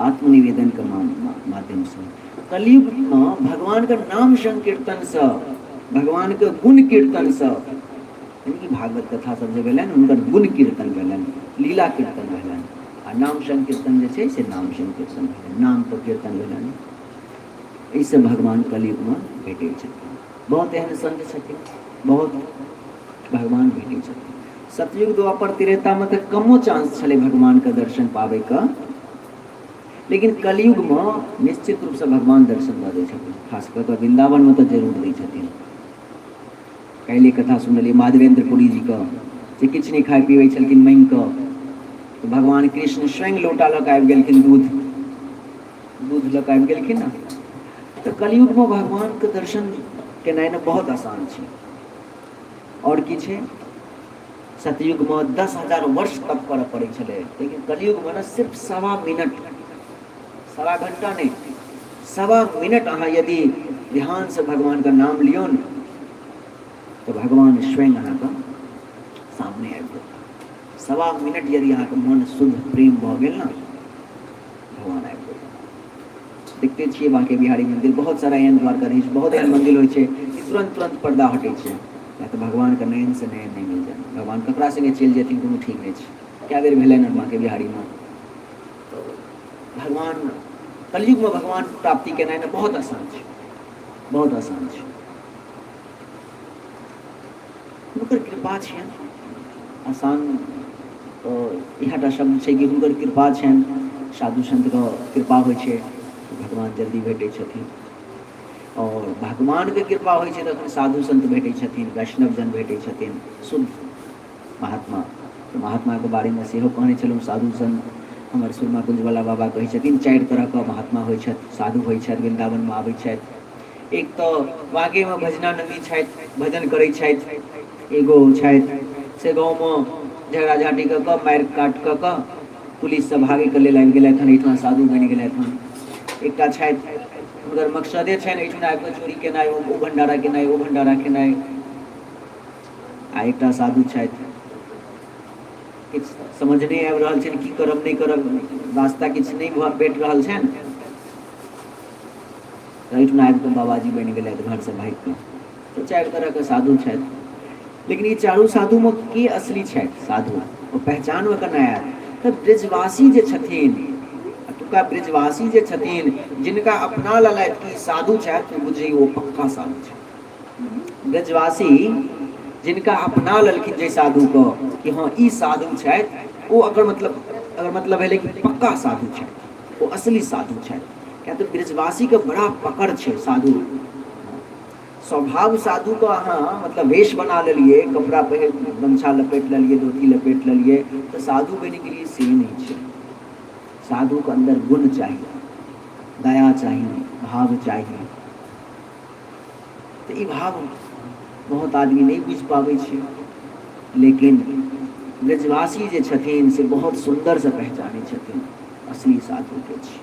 आत्मनिवेदनके माध्यमसँ। कलयुगमे भगवानके नाम संकीर्तनसँ, भगवानके गुण कीर्तनसँ, यानि कि भागवत कथा सब जे भेलनि हुनकर गुण कीर्तन भेलनि, लीला कीर्तन भेलनि, आ नाम संकीर्तन जे छै से नाम संकीर्तन भेलनि, नामके कीर्तन भेलनि। एहिसँ भगवान कलयुगमे भेटै छथिन। बहुत एहन संत छथिन, बहुत भगवान भेटै छथिन। सतयुग द्वापर त्रेतामे तऽ कमो चांस छलै भगवानके दर्शन पाबैके, लेकिन कलयुगमे निश्चित रूपसँ भगवान दर्शन दऽ दै छथिन। खास कऽ कऽ वृन्दावनमे तऽ जरूर दै छथिन। काल्हि कथा सुनलियै माधवेंद्र पुरी जीके, जे किछु नहि खाइ पीबै छलखिन माँगि कऽ, तऽ भगवान कृष्ण स्वयं लोटा लऽ कऽ आबि गेलखिन, दूध दूध लऽ कऽ आबि गेलखिन ने। तऽ कलयुगमे भगवानके दर्शन केनाइ ने बहुत आसान छै। आओर की छै, सतयुगमे 10,000 वर्ष तप करऽ पड़ै छलै, लेकिन कलयुगमे ने सिर्फ 1.25 मिनट, 1.25 घंटा नहि, 1.25 मिनट अहाँ यदि ध्यानसँ भगवानके नाम लियौ ने तऽ भगवान स्वयं अहाँके सामने आबि जेता। 1.25 मिनट यदि अहाँके मन शुद्ध प्रेम भऽ गेल ने, भगवान आबि जेता। देखते छियै बाँके बिहारी मन्दिर, बहुत सारा एहन द्वारकाधीश, बहुत एहन मन्दिर होइ छै कि तुरन्त तुरन्त पर्दा हटै छै, या तऽ भगवानके नयनसँ नयन नहि मिल जाय। भगवान ककरा सङ्गे चलि जेथिन कोनो ठीक नहि छै। कए बेर भेलनि हँ बाँके बिहारीमे। तऽ भगवान कलयुगमे भगवान प्राप्ति केनाइ ने बहुत आसान छै, बहुत आसान छै। हुनकर कृपा छियनि। आसान तऽ इएह टा शब्द छै कि हुनकर कृपा छनि। साधु सन्तके कृपा होइ छै, भगवान जल्दी भेटै छथिन, आओर भगवानके कृपा होइ छै तखन साधु सन्त भेटै छथिन, वैष्णव जन भेटै छथिन, शुद्ध महात्मा। तऽ महात्माके बारेमे सेहो कहने छलहुँ। साधु सन्त हमर सुरमा कुंजवला बाबा कहै छथिन, 4 तरहके महात्मा होइ छथि, साधु होइ छथि, वृन्दावनमे आबै छथि। एक तऽ बागेमे भजनानन्दी छथि, भजन करै छथि। एगो छथि से गाँवमे झगड़ा झाँटी कऽ कऽ मारि काट कऽ कऽ पुलिससँ भागैके लेल आबि गेलथि हन, एहिठमा साधु बनि गेलथि हन। एकटा छथि, हुनकर मकसदे छनि एहिठिना आबि कऽ चोरी केनाइ, ओ भण्डारा केनाइ, ओ भण्डारा केनाइ। आ एकटा साधु छथि, किछु समझ नहि आबि रहल छनि, की करब नहि करब, रास्ता किछु नहि भेट रहल छनि, तऽ एहिठिना आबि कऽ बाबाजी बनि गेलथि घरसँ भागि कऽ। तऽ 4 तरहके साधु छथि, लेकिन ई चारू साधुमे के असली छथि साधु, ओ पहचानमे केना आयत? तऽ ब्रजवासी जे छथिन, एतुका ब्रजवासी जे छथिन, जिनका अपना लेलथि कि साधु छथि, बुझी ओ पक्का साधु छथि। ब्रजवासी जिनका अपना लेलखिन जे साधुके कि हँ ई साधु छथि, ओ अगर मतलब अगर मतलब भेलै कि पक्का साधु छथि, ओ असली साधु छथि। किया तऽ ब्रजवासीके बड़ा पकड़ छै साधु स्वभाव। साधुके अहाँ मतलब वेश बना लेलियै, कपड़ा पहिर गमछा लपेट लेलियै, धोती लपेट लेलियै तऽ साधु बनि गेलियै, से नहि छै। साधुके अन्दर गुण चाही, दया चाही, भाव चाही। तऽ ई भाव बहुत आदमी नहि बुझि पाबै छै, लेकिन ब्रजवासी जे छथिन से बहुत सुन्दरसँ पहचानै छथिन असली साधुके छी।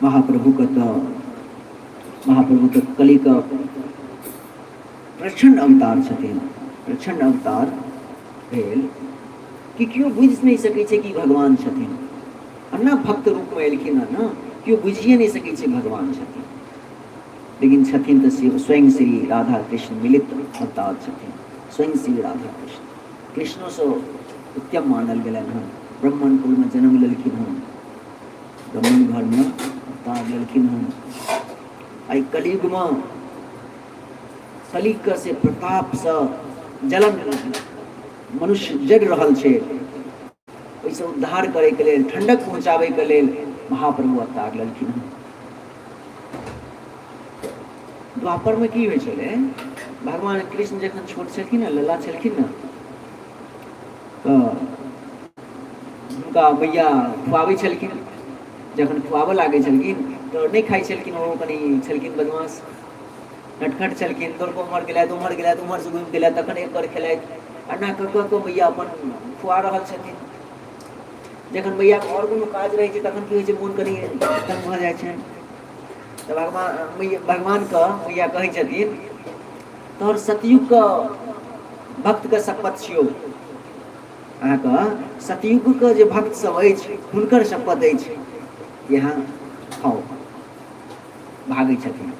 महाप्रभुके तऽ महाप्रभु तऽ कलिके प्रचण्ड अवतार छथिन। प्रचण्ड अवतार भेल कि केओ बुझि नहि सकै छै कि भगवान छथिन। आ ने भक्त रूपमे एलखिन हँ ने, केओ बुझिए नहि सकै छै भगवान छथिन, लेकिन छथिन तऽ स्वयं श्री राधा कृष्ण मिलित अवतार छथिन। स्वयं श्री राधा कृष्ण, कृष्णोसँ उत्तम मानल गेलनि हँ। ब्राह्मण कुलमे जन्म लेलखिन हँ, ब्राह्मण घरमे अवतार लेलखिन हँ। एहि कलयुगमे कलिके से प्रतापसँ जलन मनुष्य जरि रहल छै, ओहिसँ उद्धार करैके लेल, ठंडक पहुँचाबैके लेल महाप्रभु अवतार लेलखिन हँ। द्वापरमे की होइ छलै, भगवान कृष्ण जखन छोट छलखिन ने, लला छलखिन ने, तऽ हुनका मैया खुआबै छलखिन। जखन खुआबऽ लागै छलखिन तऽ नहि खाइ छलखिन। ओ कनि छलखिन बदमाश, नटखट छलखिन, दौड़ कऽ उम्हर गेलथि, उम्हर गेलथि, उम्हरसँ घुमि गेलथि, तखन एक बार खेलथि। एना कऽ कऽ कऽ मैया अपन खुआ रहल छथिन। जखन मैयाके आओर कोनो काज रहै छै तखन की होइ छै, मोन कनि तंग भऽ जाइ छनि। तऽ भगवान मैया भगवानके मैया कहै छथिन, तोहर सतयुगके भक्तके शपथ छियौ। अहाँके सतयुगके जे भक्त सब अछि हुनकर शपथ अछि कि अहाँ खाउ। भागै छथिन,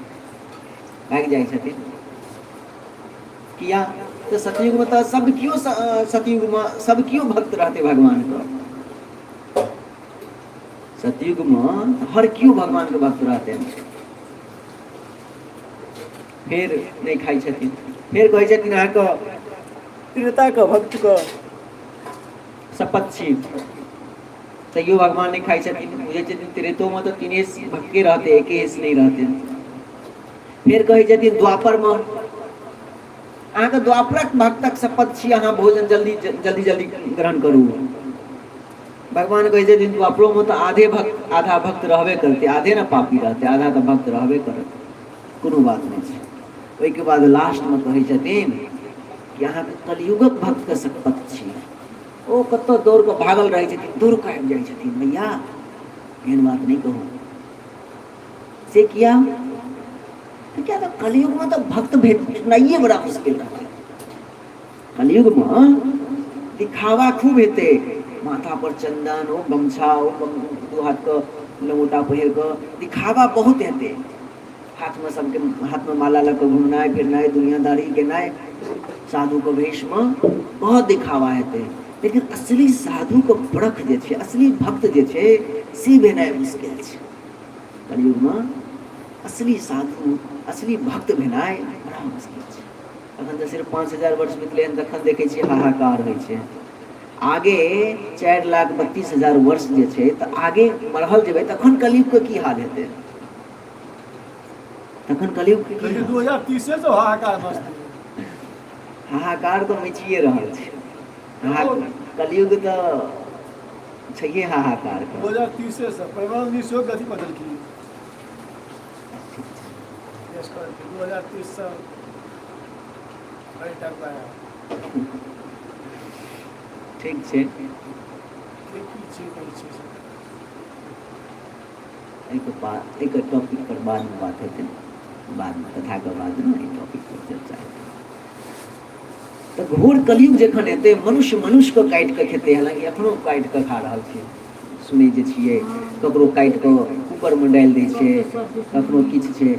भागि जाइ छथिन। किया तऽ सतयुगमे तऽ सब केओ, सतयुगमे सब केओ भक्त रहतै भगवानके। सतयुगमे हर केओ भगवानके भक्त रहतै। फेर नहि खाइ छथिन। फेर कहै छथिन अहाँके त्रेताके भक्तके शपथ छी, तैयो भगवान नहि खाइ छथिन। बुझै छथिन त्रेतोमे तऽ तीने भक्ते रहतै, एके हिस नहि रहतै। फेर कहै छथिन द्वापरमे अहाँके द्वापरक भक्तक शपथ छी, अहाँ भोजन जल्दी जल्दी जल्दी ग्रहण करू। भगवान कहै छथिन द्वापरोमे तऽ आधे भक्त, आधा भक्त रहबे करतै, आधे ने पापी रहतै, आधा तऽ भक्त रहबे करत, कोनो बात नहि छै। ओहिके बाद लास्टमे कहै छथिन कि अहाँके कलयुगक भक्तके शपथ छी। ओ कतऽ दौड़ कऽ भागल रहै छथिन, दौड़ कऽ आबि जाइ छथिन, भैया एहन बात नहि कहू। से किया? तऽ किया तऽ कलयुगमे तऽ भक्त भेटनाइए बड़ा मुश्किल रहतै। कलयुगमे दिखावा खूब हेतै, माथा पर चन्दन, ओ गमछा, ओ दू हाथके लंगोटा पहिर कऽ दिखावा बहुत हेतै। हाथमे सबके हाथमे माला लऽ कऽ घुमनाइ फिरनाइ, दुनियादारी केनाइ, साधुके भेषमे बहुत दिखावा हेतै। लेकिन असली साधुके परख जे छै, असली भक्त जे छै, से भेनाइ मुश्किल छै। कलयुगमे असली साधु, असली भक्त भेनाइ बड़ा मुश्किल छै। अखन तऽ सिर्फ 5000 वर्ष बितलै हन, तखन देखै छियै हाहाकार होइ छै। आगे 4,32,000 वर्ष जे छै, तऽ आगे बढ़ल जेबै तखन कलयुगके की हाल हेतै? तखन कलयुग के की हाल? 2030 से हाहाकार मचतै। हाहाकार तऽ मचिए रहल छै। कलयुग तऽ छैहे हाहाकार। 2030 से परमानंद जी सेहो गति बदलखिन। 2030 से। ठीक छै। एहिके बाद एहिके टॉपिक पर बादमे बात हेतै, बादमे कथाके बाद ने एहि टॉपिक पर चर्चा हेतै। तऽ घोर कलयुग जखन एतै, मनुष्य मनुष्यके काटि कऽ खेतै। हालाँकि एखनो काटि कऽ खा रहल छै, सुनै जे छियै, ककरो काटि कऽ कूकरमे डालि दै छै, कखनो किछु छै,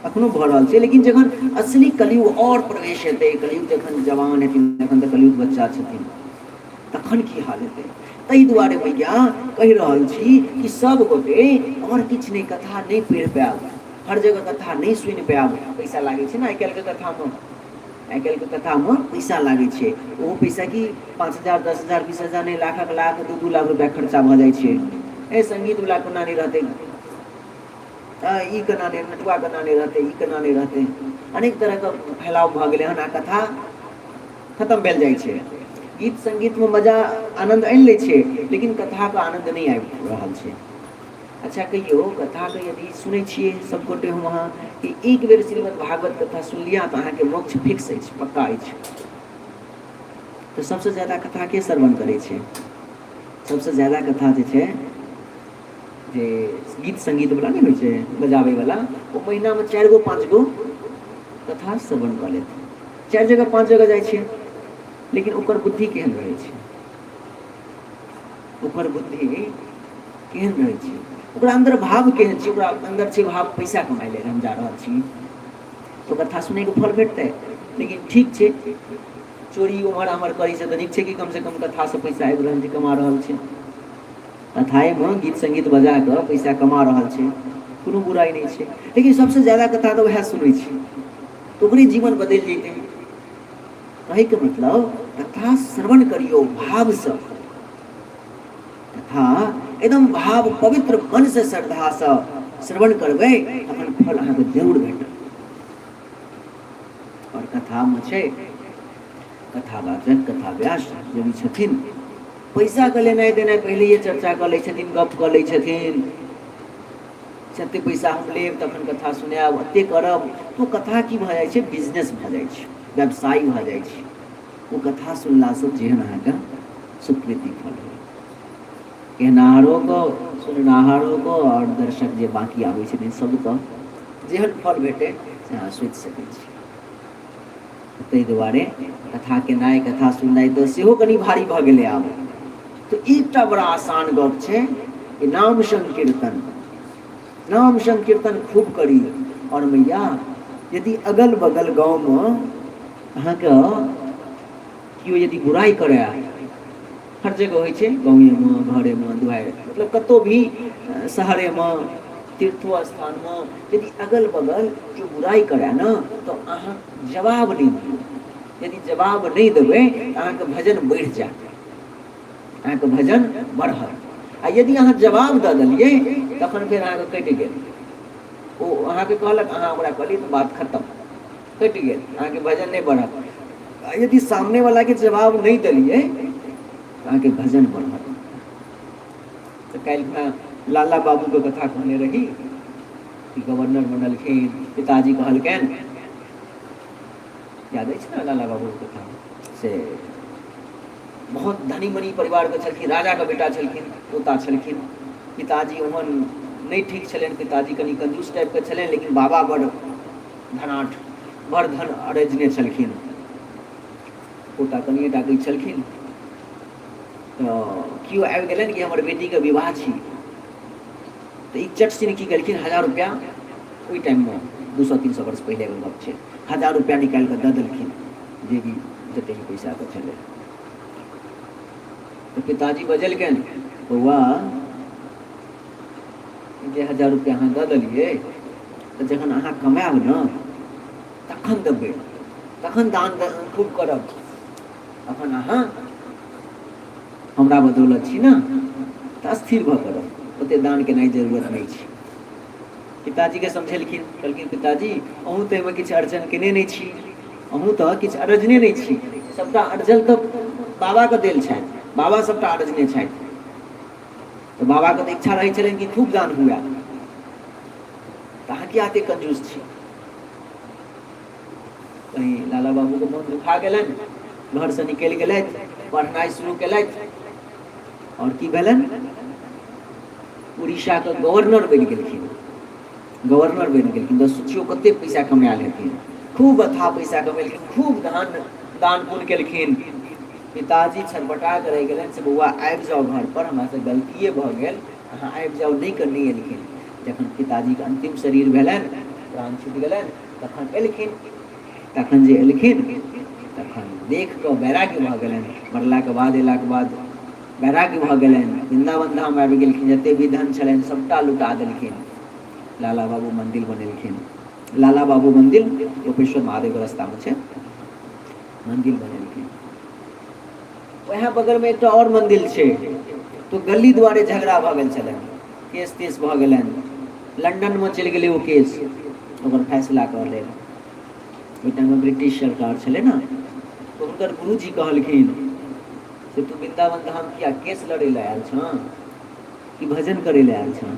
एखनो भऽ रहल छै। लेकिन जखन असली कलयुग आओर प्रवेश हेतै, कलयुग जखन जवान हेथिन, एखन तऽ कलयुग बच्चा छथिन, तखन की हाल हेतै? ताहि दुआरे भैया कहि रहल छी कि सब गोटे आओर किछु नहि, कथा नहि पढ़ि पायब, हर जगह कथा नहि सुनि पायब, पैसा लागै छै ने आइ काल्हिके कथामे। आइ काल्हिके कथामे पैसा लागै छै, ओहो पैसा कि 5000, 10,000, 20,000 नहि, लाखक लाख, 2-2 लाख रुपैआ खर्चा भऽ जाइ छै। ए संगीतवला कोना नहि रहतै, ई केना नहि, नटुआ केना नहि रहतै, ई केना नहि रहतै, अनेक तरहके फैलाव भऽ गेलै हन आ कथा खतम भेल जाइ छै। गीत संगीतमे मजा आनन्द आनि लै छै, लेकिन कथाके आनन्द नहि आबि रहल छै। अच्छा कहियौ, कथाके यदि सुनै छियै सब गोटे हम अहाँ कि एक बेर श्रीमद् भागवत कथा सुनि लिअ तऽ अहाँके मोक्ष फिक्स अछि, पक्का अछि, तऽ सबसँ ज्यादा कथा के श्रवण करै छै? सबसँ ज्यादा कथा जे छै, जे गीत संगीतवला नहि होइ छै बजाबैवला, ओ महीनामे 4 गो 5 गो कथा श्रवण कऽ लेत। 4 जगह 5 जगह जाइ छै, लेकिन ओकर बुद्धि केहन रहै छै? ओकर बुद्धि केहन रहै छै? ओकरा अन्दर भाव केहन छै? ओकरा अन्दर छै भाव पैसा कमाइ लेल हम जा रहल छी, तऽ कथा सुनैके फल भेटतै। लेकिन ठीक छै, चोरी ओम्हर आम्हर करै छै तऽ नीक छै कि कमसँ कम कथासँ पैसा आबि रहल छै, कमा रहल छै। कथाएमे गीत सङ्गीत बजा कऽ पैसा कमा रहल छै, कोनो बुराइ नहि छै। लेकिन सबसँ ज्यादा कथा तऽ उएह सुनै छै, तऽ ओकरे जीवन बदलि जेतै। कहैके मतलब कथा श्रवण करियौ भावसँ, कथा एकदम भाव पवित्र मनसँ श्रद्धासँ श्रवण करबै तखन फल अहाँके जरूर भेटत। आओर कथामे छै कथावाचक कथाव्यास जे भी छथिन, पैसाके लेनाइ देनाइ पहिलैए चर्चा कऽ लै छथिन, गप कऽ लै छथिन, जते पैसा हम लेब तखन कथा सुनायब, एते करब। तऽ ओ कथा की भऽ जाइ छै? बिजनेस भऽ जाइ छै, व्यवसाय भऽ जाइ छै। ओ कथा सुनलासँ जेहन अहाँके स्वीकृति फल होइ, कहनाहारोके, सुननाहारोके आओर दर्शक जे बाँकी आबै छथिन सबके जेहन फल भेटै से अहाँ सोचि सकै छी। ताहि दुआरे कथा केनाइ, कथा सुननाइ तऽ सेहो कनि भारी भऽ गेलै आब। तऽ एकटा बड़ा आसान गप छै कि नाम संकीर्तन, नाम संकीर्तन खूब करी। आओर मैया यदि अगल बगल गाँवमे अहाँके केओ यदि बुराइ करए, हर जगह होइ छै, गाँवेमे, घरेमे, दुआरि, मतलब कतहु भी, शहरेमे, तीर्थो स्थानमे यदि अगल बगल केओ बुराइ करए ने, तऽ अहाँ जवाब नहि दियौ। यदि जवाब नहि देबै तऽ अहाँके भजन बढ़ि जायत, अहाँके भजन बढ़त। आ यदि अहाँ जवाब दऽ देलियै तखन फेर अहाँके कटि गेल। ओ अहाँके कहलक, अहाँ ओकरा कहलियै, तऽ बात खतम, कटि गेल, अहाँके भजन नहि बढ़त। आ यदि सामनेवलाके जवाब नहि देलियै तऽ अहाँके भजन बढ़त। तऽ काल्हि खुना लाला बाबूके कथा कहने रही कि गवर्नर बनलखिन, पिताजी कहलकनि, याद अछि ने लाला बाबूके कथा? से बहुत धनी मनी परिवारके छलखिन, राजाके बेटा छलखिन, पोता छलखिन। पिताजी ओहन नहि ठीक छलनि, पिताजी कनि कंजूस टाइपके छलनि, लेकिन बाबा बड़ धनाठ, बड़ धन अरजने छलखिन। पोता कनिए टाके छलखिन। तऽ केओ आबि गेलनि कि हमर बेटीके विवाह छी। तऽ ई चट सिन की केलखिन, 1000 रुपैआ, ओहि टाइममे 200-300 वर्ष पहिलेके गप छै, 1000 रुपैआ निकालि कऽ दऽ देलखिन, जे भी जतेक भी पैसाके छलै। तऽ पिताजी बजलकनि, बौआ, जे 1000 रुपैआ अहाँ दऽ देलियै, तऽ जखन अहाँ कमायब ने तखन देबै, तखन दान खूब करब। अखन अहाँ हमरा बदौलत छी ने, तऽ स्थिर भऽ कऽ रहू, ओते दान केनाइ जरूरत नहि छै। पिताजीके समझेलखिन, कहलखिन, पिताजी, अहूँ तऽ एहिमे किछु अर्जन केने नहि छी, अहूँ तऽ किछु अरजने नहि छी, सबटा अर्जल तऽ बाबाके देल छथि, बाबा सबटा अरजने छथि। तऽ बाबाके तऽ इच्छा रहै छलनि कि खूब दान हुए, तऽ अहाँ किया एते कंजूस छी? कहीं लाला बाबूके मोन दुखा गेलनि, घरसँ निकलि गेलथि, पढ़नाइ शुरू केलथि। आओर की भेलनि? उड़ीसाके गवर्नर बनि गेलखिन, गवर्नर बनि गेलखिन। तऽ सोचियौ कते पैसा कमायल हेथिन। खूब अथाह पैसा कमेलखिन, खूब धान दान पुण्य केलखिन। पिताजी छटपटा कऽ रहि गेलनि से बौआ, आबि जाउ घर पर, हमरासँ गलतिए भऽ गेल, अहाँ आबि जाउ। नहि कऽ नहि एलखिन। जखन पिताजीके अन्तिम शरीर भेलनि, प्राण छुटि गेलनि, तखन एलखिन। तखन जे एलखिन तखन देख कऽ वैराग्य भऽ गेलनि। मरलाके बाद, एलाके बाद वैराग्य भऽ गेलनि, वृन्दावन धाम आबि गेलखिन, जते भी धन छलनि सबटा लुटा देलखिन। लाला बाबू मन्दिर बनेलखिन, लाला बाबू मन्दिर गोपेश्वर महादेवके रास्तामे छै, मन्दिर बनेलखिन। वएह बगलमे एकटा आओर मन्दिर छै। तो गली दुआरे झगड़ा भऽ गेल छलनि, केस तेस भऽ गेलनि, लंडनमे चलि गेलै ओ केस ओकर फैसला कऽ लेल। ओहि टाइममे ब्रिटिश सरकार छलै ने। तऽ हुनकर गुरुजी कहलखिन से तू वृन्दावन धाम किया केस लड़ै लए आयल छँ कि भजन करै लए आयल छँ?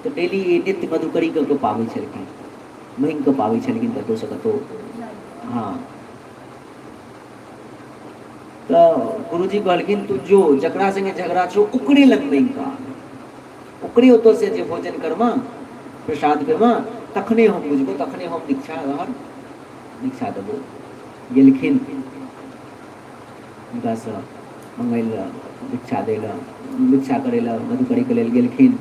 तऽ डेली नित्य मधुकरी कऽ कऽ पाबै छलखिन, माँगि कऽ पाबै छलखिन कतहुसँ कतहु। हँ, तऽ गुरुजी कहलखिन, तू जो, जकरा संगे झगड़ा छौ ओकरे लग माँगि कऽ आ, ओकरे ओतऽसँ जे भोजन करबह, प्रसाद पेबह, तखने हम बुझबो, तखने हम दीक्षा रहल दीक्षा देबो। गेलखिन, हुनकासँ मङ्गै लए, भिक्षा दै लए, भिक्षा करै लए, मधुकरीके लेल गेलखिन।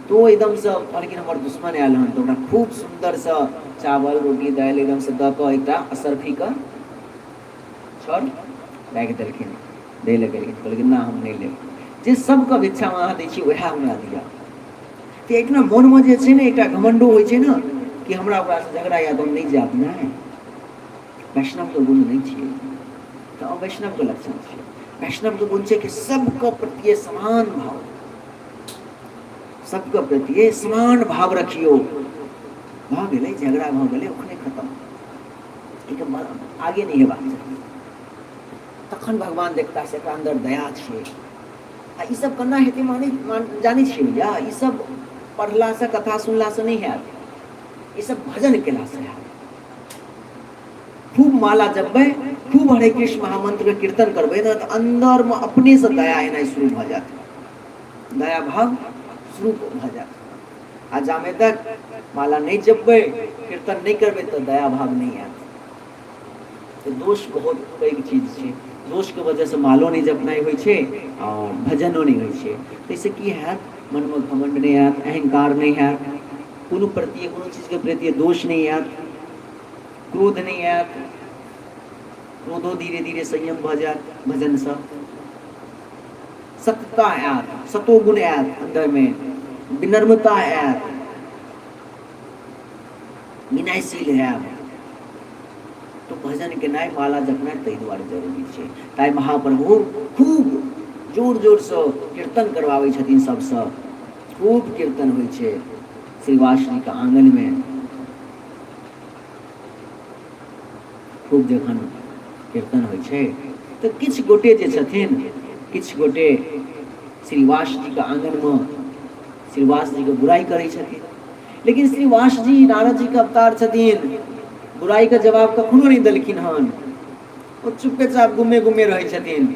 तऽ ओ एकदमसँ कहलखिन, हमर दुश्मन आयल हन। तऽ ओकरा खूब सुन्दरसँ चावल, रोटी, दालि एकदमसँ दऽ कऽ एकटा असरफीके छड़ राखि देलखिन। दै लए गेलखिन, कहलखिन, ना, हम नहि लेब, जे सबके भिक्षामे अहाँ दै छी उएह हमरा दिअ। तऽ एकटा मोनमे जे छै ने एकटा घमंडो होइ छै ने कि हमरा ओकरासँ झगड़ा यऽ तऽ हम नहि जायब। नहि, वैष्णवके गुण नहि छियै, तऽ अवैष्णवके लक्षण छियै। वैष्णवके गुण छै कि सबके प्रति समान भाव, सबके प्रति समान भाव रखियौ। भऽ गेलै, झगड़ा भऽ गेलै, ओखने खतम, एहिके आगे नहि हेबाक चाही। तखन भगवान देखता से एकरा अन्दर दया छै। आ ई सब केना हेतै? माने जानै छियै भैया, ई सब पढ़लासँ, कथा सुनलासँ नहि हैत, ई सब भजन केलासँ हैत। खूब माला जपबै, खूब हरे कृष्ण महामंत्र के कीर्तन करबै ने, तऽ अन्दरमे अपनेसँ दया एनाइ शुरू भऽ जायत, दया भाव शुरू भऽ जायत। आ जामे तक माला नहि जपबै, कीर्तन नहि करबै, तऽ दया भाव नहि आयत। तऽ दोष बहुत पैघ चीज छै। दोषके वजहसँ मालो नहि जपनाइ होइ छै आओर भजनो नहि होइ छै। ताहिसँ की हैत? मनमे घमण्ड नहि आयत, अहंकार नहि हैत, कोनो प्रति कोनो चीजके प्रति दोष नहि आयत, क्रोध नहि आयत। क्रोधो धीरे धीरे संयम भऽ जायत भजनसँ। सत्यता आयत, सतोगुण आयत, अन्दरमे विनम्रता आयत, विनयशील हैब। तो भजन केनाइ, माला जपनाइ ताहि दुआरे जरूरी छै। ताहि महाप्रभु खूब जोर जोरसँ कीर्तन करवाबै छथिन सबसँ। खूब कीर्तन होइ छै श्रीवास जीके आङनमे। खूब जखन कीर्तन होइ छै तऽ किछु गोटे जे छथिन, किछु गोटे श्रीवास जीके आङनमे श्रीवास जीके बुराइ करै छथिन। लेकिन श्रीवास जी नारद जीके अवतार छथिन, बुराइके जवाब कखनो नहि देलखिन हन। ओ चुप्पे चाप गुमे गुमे रहै छथिन,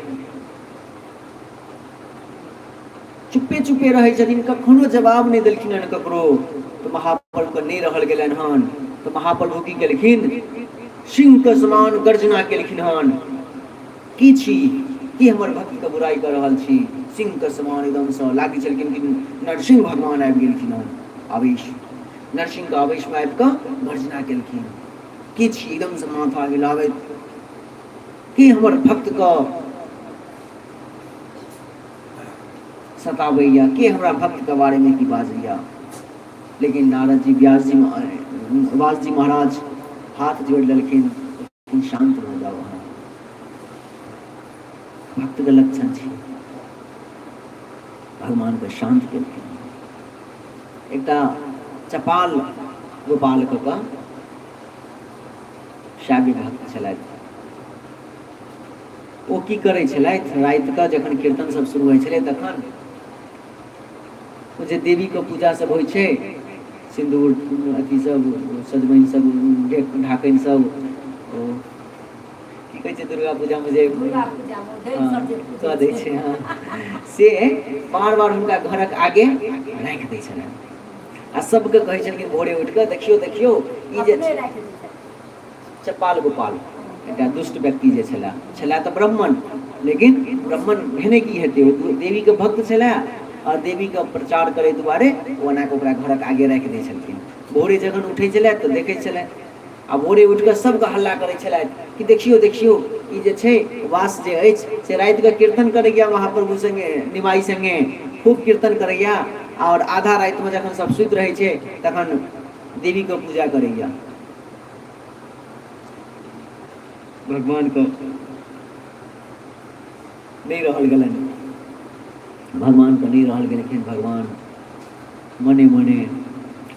चुप्पे चुप्पे रहै छथिन, कखनो जवाब नहि देलखिन हन ककरो। तऽ महाप्रभुके नहि रहल गेलनि हन, तऽ महाप्रभु की केलखिन? सिंहके समान गर्जना केलखिन हन, की छी की हमर भक्तके बुराइ कऽ रहल छी? सिंहके समान एकदमसँ लागै छलखिन कि नरसिंह भगवान आबि गेलखिन हन। आवेश, नरसिंहके आवेशमे आबि कऽ गर्जना केलखिन, की छी? एकदमसँ माथा हिलाबैत, की हमर भक्तके सताबैया? के हमरा भक्तके बारेमे की बाजैया? लेकिन नारद जी, व्यास जी, व्यास जी महाराज हाथ जोड़ि लेलखिन, शान्त भऽ जाउ अहाँ, भक्तके लक्षण छी। भगवानके शान्त केलखिन। एकटा चपाल गोपाल कऽ कऽ शैव्य भक्त छलथि। ओ की करै छलथि? रातिके जखन कीर्तन सब शुरू होइ छलै तखन ओ जे देवीके पूजा सब होइ छै, सिन्दूर अथी सब, सजमनि सब, ढाकनि सब, ओ की कहै छै दुर्गा पूजामे जे कऽ दै छै, हँ, से बार बार हुनका घरक आगे राखि दै छलनि आ सबके कहै छलखिन भोरे उठि कऽ, देखियौ देखियौ ई जे चपाल गोपाल एकटा दुष्ट व्यक्ति जे छलाह, छलाह तऽ ब्राह्मण, लेकिन ब्राह्मण भेने की हेतै? ओ देवीके भक्त छलाह आओर देवीके प्रचार करै दुआरे ओ एना कऽ ओकरा घरक आगे राखि दै छलखिन। भोरे जखन उठै छलथि तऽ देखै छलथि आ भोरे उठि कऽ सबके हल्ला करै छलथि कि देखियौ देखियौ, ई जे छै वास जे अछि से रातिके कीर्तन करैया महाप्रभु सङ्गे, निमाई सङ्गे खूब कीर्तन करैया आओर आधा रातिमे जखन सब सुति रहै छै तखन देवीके पूजा करैया। भगवानके नहि रहल गेलनि, भगवानके नहि रहल गेलखिन। भगवान मने मने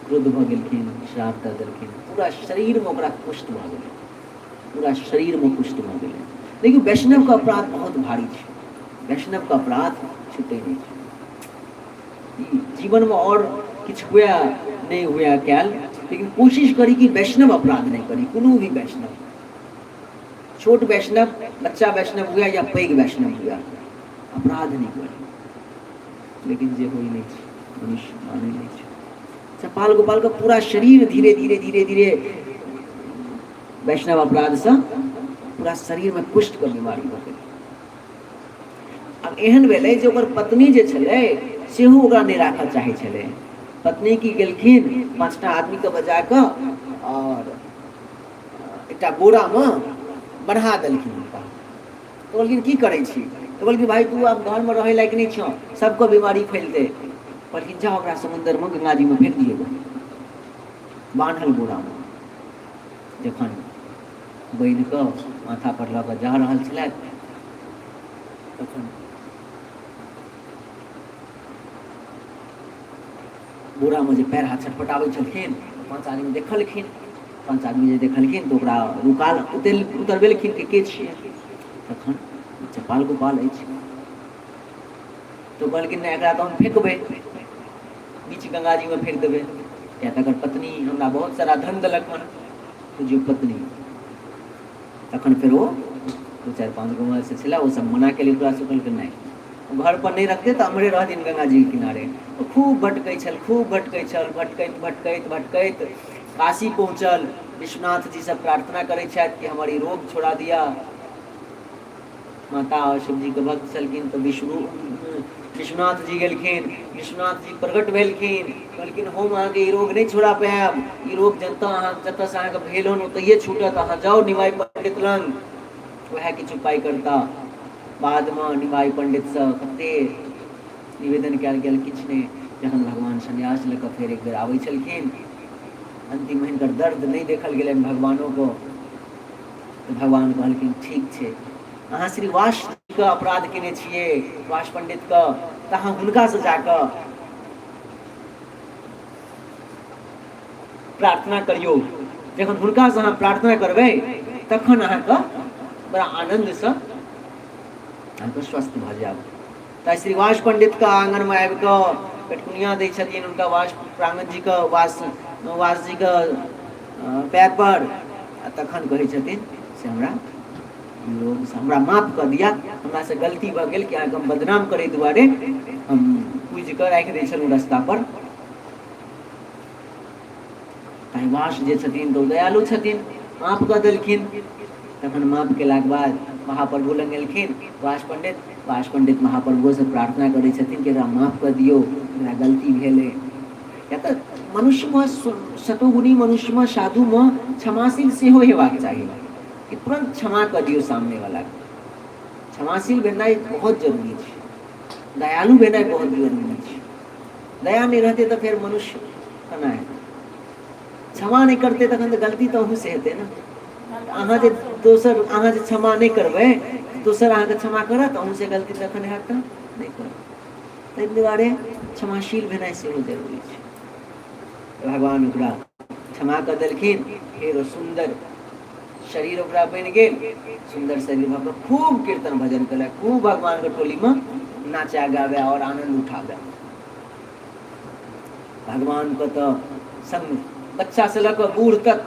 क्रुद्ध भऽ गेलखिन, श्राप दऽ देलखिन। पूरा शरीरमे ओकरा कुष्ठ भऽ गेलै, पूरा शरीरमे कुष्ठ भऽ गेलै। देखियौ, वैष्णवके अपराध बहुत भारी छै, वैष्णवके अपराध छुटै नहि छै। जीवनमे आओर किछु हुए नहि हुए कयल, लेकिन कोशिश करी कि वैष्णव अपराध नहि करी। कोनो भी वैष्णव, छोट वैष्णव, बच्चा वैष्णव हुए या पैघ वैष्णव हुए, अपराध नहि करी। लेकिन जे होइ नहि छै, मनुष्य मानै नहि छै। चपाल गोपालके पूरा शरीर धीरे धीरे धीरे धीरे वैष्णव अपराधसँ पूरा शरीरमे कुष्ठके बीमारी भऽ गेलै। आब एहन भेलै जे ओकर पत्नी जे छलै सेहो ओकरा नहि राखऽ चाहै छलै। पत्नी की केलखिन? 5टा आदमीके बजा कऽ आओर एकटा बोरामे बढ़ा देलखिन हुनका। तऽ कहलखिन, की करै छी? तऽ कहलखिन, भाय तू आब घरमे रहै लायक नहि छह, सबके बीमारी फैलतै। कहलखिन, जाउ ओकरा समुन्दरमे गंगाजीमे फेंक दियौ बान्हल बोरामे। जखन बान्हि कऽ माथा पर लऽ कऽ जा रहल छलथि तखन बोरामे जे पैर हाथ छटपटाबै छलखिन, 5 आदमी देखलखिन। 5 आदमी जे देखलखिन तऽ ओकरा रुकाल उतरबेलखिन कि के छियै? तखन चपाल गोपाल अछि। तऽ कहलखिन, नहि, एकरा तऽ हम फेकबै, बीच गंगाजीमे फेक देबै, किया तऽ एकर पत्नी हमरा बहुत सारा धन देलक हन, बुझियौ पत्नी। तखन फेर ओ 2 4 5 गो से छलै, ओ सब मना केलक ओकरा से, कहलकै नहि, घर पर नहि रखतै तऽ अमरे रह दिन गंगाजीके किनारे। ओ खूब भटकै छल, खूब भटकै छल, भटकैत भटकैत भटकैत काशी पहुँचल। विश्वनाथ जी से प्रार्थना करै छथि कि हमर ई रोग छोड़ा दिअ। माता और शिवजी के भक्त छलखिन तऽ विष्णु विश्वनाथ जी गेलखिन, विश्वनाथ जी प्रकट भेलखिन, कहलखिन हम अहाँके ई रोग नहि छोड़ा पायब, ई रोग जतऽ अहाँ जतऽसँ अहाँके भेल हन ओतहिए छूटत, अहाँ जाउ निमाइ पंडित लग, वएह किछु उपाय करता। बादमे निमाइ पंडितसँ कते निवेदन कयल गेल, किछु नहि। जखन भगवान सन्यास लऽ कऽ फेर एक बेर आबै छलखिन, अन्तिम हिनकर दर्द नहि देखल गेलनि भगवानोके, तऽ भगवान कहलखिन ठीक छै, अहाँ श्री वासके अपराध केने छियै, वास पंडितके, तऽ अहाँ हुनकासँ जाकऽ प्रार्थना करियौ। जखन हुनकासँ अहाँ प्रार्थना करबै तखन अहाँके बड़ा आनन्दसँ अहाँके स्वस्थ भऽ जायब। तऽ श्रीवास पंडितके आङनमे आबि कऽ पेटकुनिया दै छथिन हुनका वास प्रांगण जीके वास वास जीके पैर पर, आ तखन कहै छथिन से हमरा लोग हमरा माफ कऽ दिअ, हमरासँ गलती भऽ गेल कि अहाँके हम बदनाम करै दुआरे हम पूजि कऽ राखि दै छलहुँ रस्ता पर। ताहि वास जे छथिन तऽ ओ दयालु छथिन, माफ कऽ देलखिन। तखन माफ केलाके बाद महाप्रभु लग गेलखिन वास पंडित। वास पंडित महाप्रभुसँ प्रार्थना करै छथिन कि एकरा माफ कऽ दियौ, एकरा गलती भेलै। किया तऽ मनुष्यमे सतोगुणी मनुष्यमे साधुमे क्षमाशील सेहो हेबाक चाही कि तुरन्त क्षमा कऽ दियौ सामनेवलाके। क्षमाशील भेनाइ बहुत जरूरी छै, दयालु भेनाइ बहुत जरूरी छै। दया नहि रहतै तऽ फेर मनुष्य केना हेतै? क्षमा नहि करतै तखन तऽ गलती तऽ अहूँसँ हेतै ने। अहाँ जे दोसर अहाँ जे क्षमा नहि करबै, दोसर अहाँके क्षमा करत? अहूँसँ गलती तखन हैत तऽ नहि करत। ताहि दुआरे क्षमाशील भेनाइ सेहो जरूरी छै। भगवान ओकरा क्षमा कऽ देलखिन। फेर ओ सुन्दर शरीर ओकरा बनि गेल। सुन्दर शरीर भऽ कऽ खूब कीर्तन भजन केलक, खूब भगवानके टोलीमे नाचा गाबै आओर आनन्द उठाबै। भगवानके तऽ संग बच्चासँ लऽ कऽ बूढ़ तक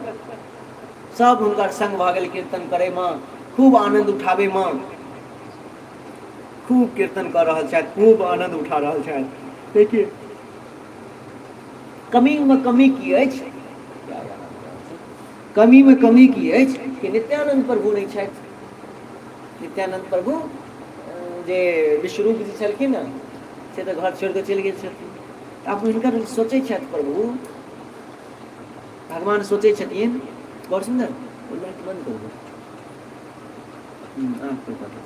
सब हुनकर संग भऽ गेल कीर्तन करैमे, खूब आनन्द उठाबैमे। खूब कीर्तन कऽ रहल छथि, खूब आनन्द उठा रहल छथि। देखिए कमीमे कमी की अछि? कमीमे कमी की अछि कि नित्यानंद प्रभु नहि छथि। नित्यानंद प्रभु जे विश्वरूप जी छलखिन ने, से तऽ घर छोड़ि कऽ चलि गेल छथिन। आब हुनकर सोचै छथि प्रभु, भगवान सोचै छथिन, बड़ सुन्दर ओ लाइट बंद करू, आँख पर कऽ।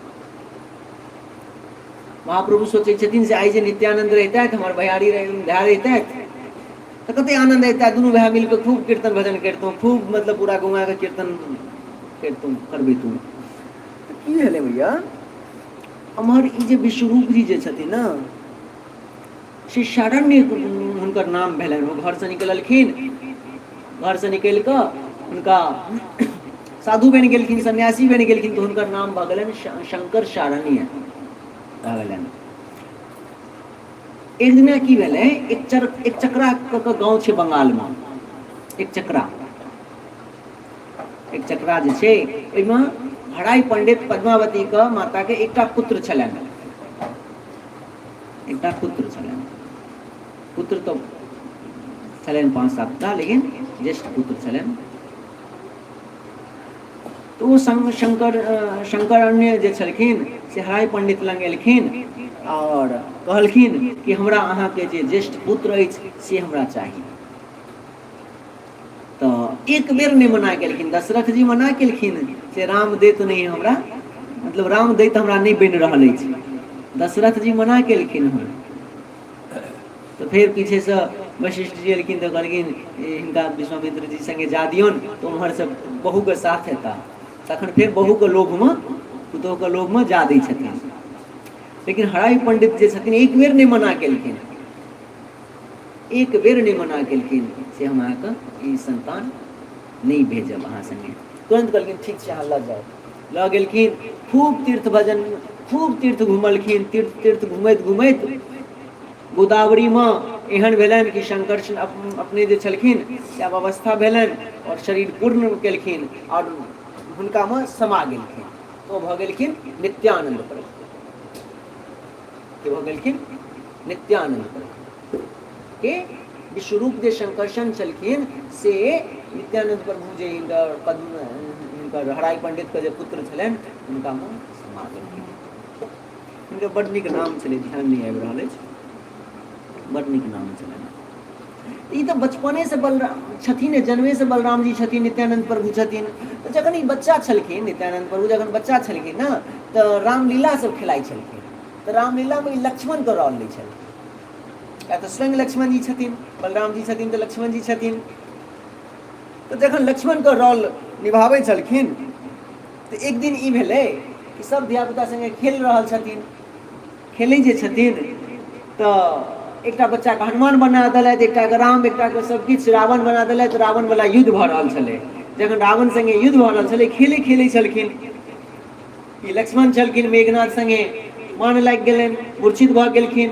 महाप्रभु सोचै छथिन से आइ जे नित्यानंद रहितथि, हमर भैयारी भाय रहितथि तऽ कते आनंद अयतै, दुनू भाय मिल कऽ खूब कीर्तन भजन करितहुँ, खूब मतलब पूरा गौआँके कीर्तन करितहुँ करबितहुँ। तऽ की भेलै भैया, एम्हर ई जे विश्वरूप जी जे छथिन ने, से शरण्य हुनकर नाम भेलनि। ओ घरसँ निकललखिन, घरसँ निकलि कऽ हुनका साधु बनि गेलखिन, सन्यासी बनि गेलखिन, तऽ हुनकर नाम भऽ गेलनि शंकर शारण्य भऽ गेलनि। एक दिना की भेलै, एक चर एक चक्रा कऽ के गाँव छै बंगालमे, एक चक्रा, एक चक्रा जे छै ओहिमे हराई पंडित पद्मावतीके माताके एकटा पुत्र छलनि, एकटा पुत्र छलनि। पुत्र तऽ छलनि 5-7 टा, लेकिन ज्येष्ठ पुत्र छलनि। तऽ ओ शंकर शंकरण्य जे छलखिन से हराई पंडित लग एलखिन आओर कहलखिन कि हमरा अहाँके जे ज्येष्ठ पुत्र अछि से हमरा चाही। तऽ एक बेर नहि मना केलखिन, दशरथ जी मना केलखिन से राम दैत नहि हमरा, मतलब राम दैत हमरा नहि बनि रहल अछि, दशरथ जी मना केलखिन हन। तऽ फेर पीछेसँ वशिष्ठ जी एलखिन तऽ कहलखिन हिनका विश्वामित्र जी सङ्गे जा दियौन तऽ उम्हरसँ बहुके साथ हेता। तखन फेर बहुके लोभमे, पुतोहुके लोभमे जा दै छथिन। लेकिन हराई पंडित जे छथिन एक बेर नहि मना केलखिन, एक बेर नहि मना केलखिन से हम अहाँके ई संतान नहि भेजब अहाँ सङ्गे। तुरन्त कहलखिन ठीक छै अहाँ लऽ जाउ। लऽ गेलखिन, खूब तीर्थ भजन, खूब तीर्थ घुमलखिन। तीर्थ तीर्थ घुमैत घुमैत गोदावरीमे एहन भेलनि कि शंकर अपने जे छलखिन से आब अवस्था भेलनि आओर शरीर पूर्ण केलखिन आओर हुनकामे समा गेलखिन। ओ भऽ गेलखिन नित्यानंद प्रभु। के भऽ गेलखिन? नित्यानंद प्रभु के विश्वरूप जे शंकर्षण छलखिन से नित्यानंद प्रभु जे हिनकर पद्म हिनकर हराई पंडितके जे पुत्र छलनि हुनकामे समा गेलखिन। हुनकर बड्ड नीक नाम छलै, ध्यान नहि आबि रहल अछि, बड्ड नीक नाम छलनि। ई तऽ बचपनेसँ बलराम छथिन, जन्मेसँ बलराम जी छथिन, नित्यानंद प्रभु छथिन। तऽ जखन ई बच्चा छलखिन, नित्यानंद प्रभु जखन बच्चा छलखिन ने, तऽ रामलीला सब खेलाइ छलखिन। तऽ रामलीलामे ई लक्ष्मणके रोल लै छलखिन, या तऽ स्वयं लक्ष्मण जी छथिन, बलराम जी छथिन तऽ लक्ष्मण जी छथिन। तऽ जखन लक्ष्मणके रोल निभाबै छलखिन तऽ एक दिन ई भेलै कि सब धियापुता सङ्गे खेल रहल छथिन। खेलै जे छथिन तऽ एकटा बच्चाके हनुमान बना देलथि, एकटाके राम, एकटाके सब किछु रावण बना देलथि। रावणवला युद्ध भऽ रहल छलै। जखन रावण सङ्गे युद्ध भऽ रहल छलै, खेले खेलै छलखिन ई लक्ष्मण छलखिन, मेघनाथ सङ्गे मान लागि गेलनि, मूर्छित भऽ गेलखिन।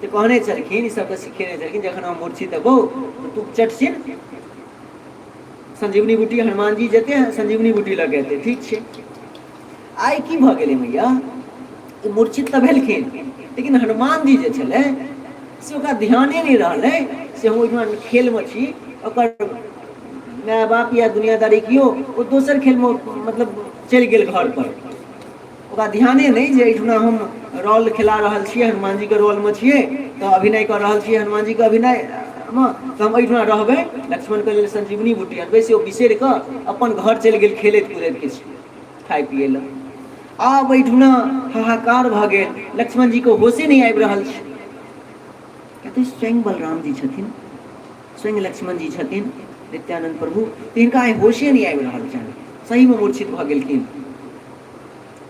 तऽ कहने छलखिन, ई सबके सिखेने छलखिन, जखन हम मूर्छित हेबौ तऽ तू चटसिन संजीवनी बूटी, हनुमान जी जेते संजीवनी बूटी लऽ के एतै। ठीक छै। आइ की भऽ गेलै मैया, ई मूर्छित तऽ भेलखिन, लेकिन हनुमान जी जे छलै से ओकरा ध्याने नहि रहलै से हम ओहिठमा खेलमे छी। ओकर माय बाप या दुनियादारी केओ ओ दोसर खेलमे मतलब चलि गेल घर पर। ओकरा ध्याने नहि जे एहिठुना हम रोल खेला रहल छियै, हनुमान जीके रोलमे छियै, तऽ अभिनय कऽ रहल छियै हनुमान जीके अभिनयमे, तऽ हम एहिठुना रहबै, लक्ष्मणके लेल संजीवनी बूटी अनबै, से ओ बिसरि कऽ अपन घर चलि गेल खेलैत कुदैत किछु खाइ पियै लए। आब एहिठुना हाहाकार भऽ गेल, लक्ष्मण जीके होशे नहि आबि रहल छै। कहते स्वयं बलराम जी छथिन, स्वयं लक्ष्मण जी छथिन, नित्यानंद प्रभु, तऽ हिनका आइ होशे नहि आबि रहल छनि, सहीमे मूर्छित भऽ गेलखिन।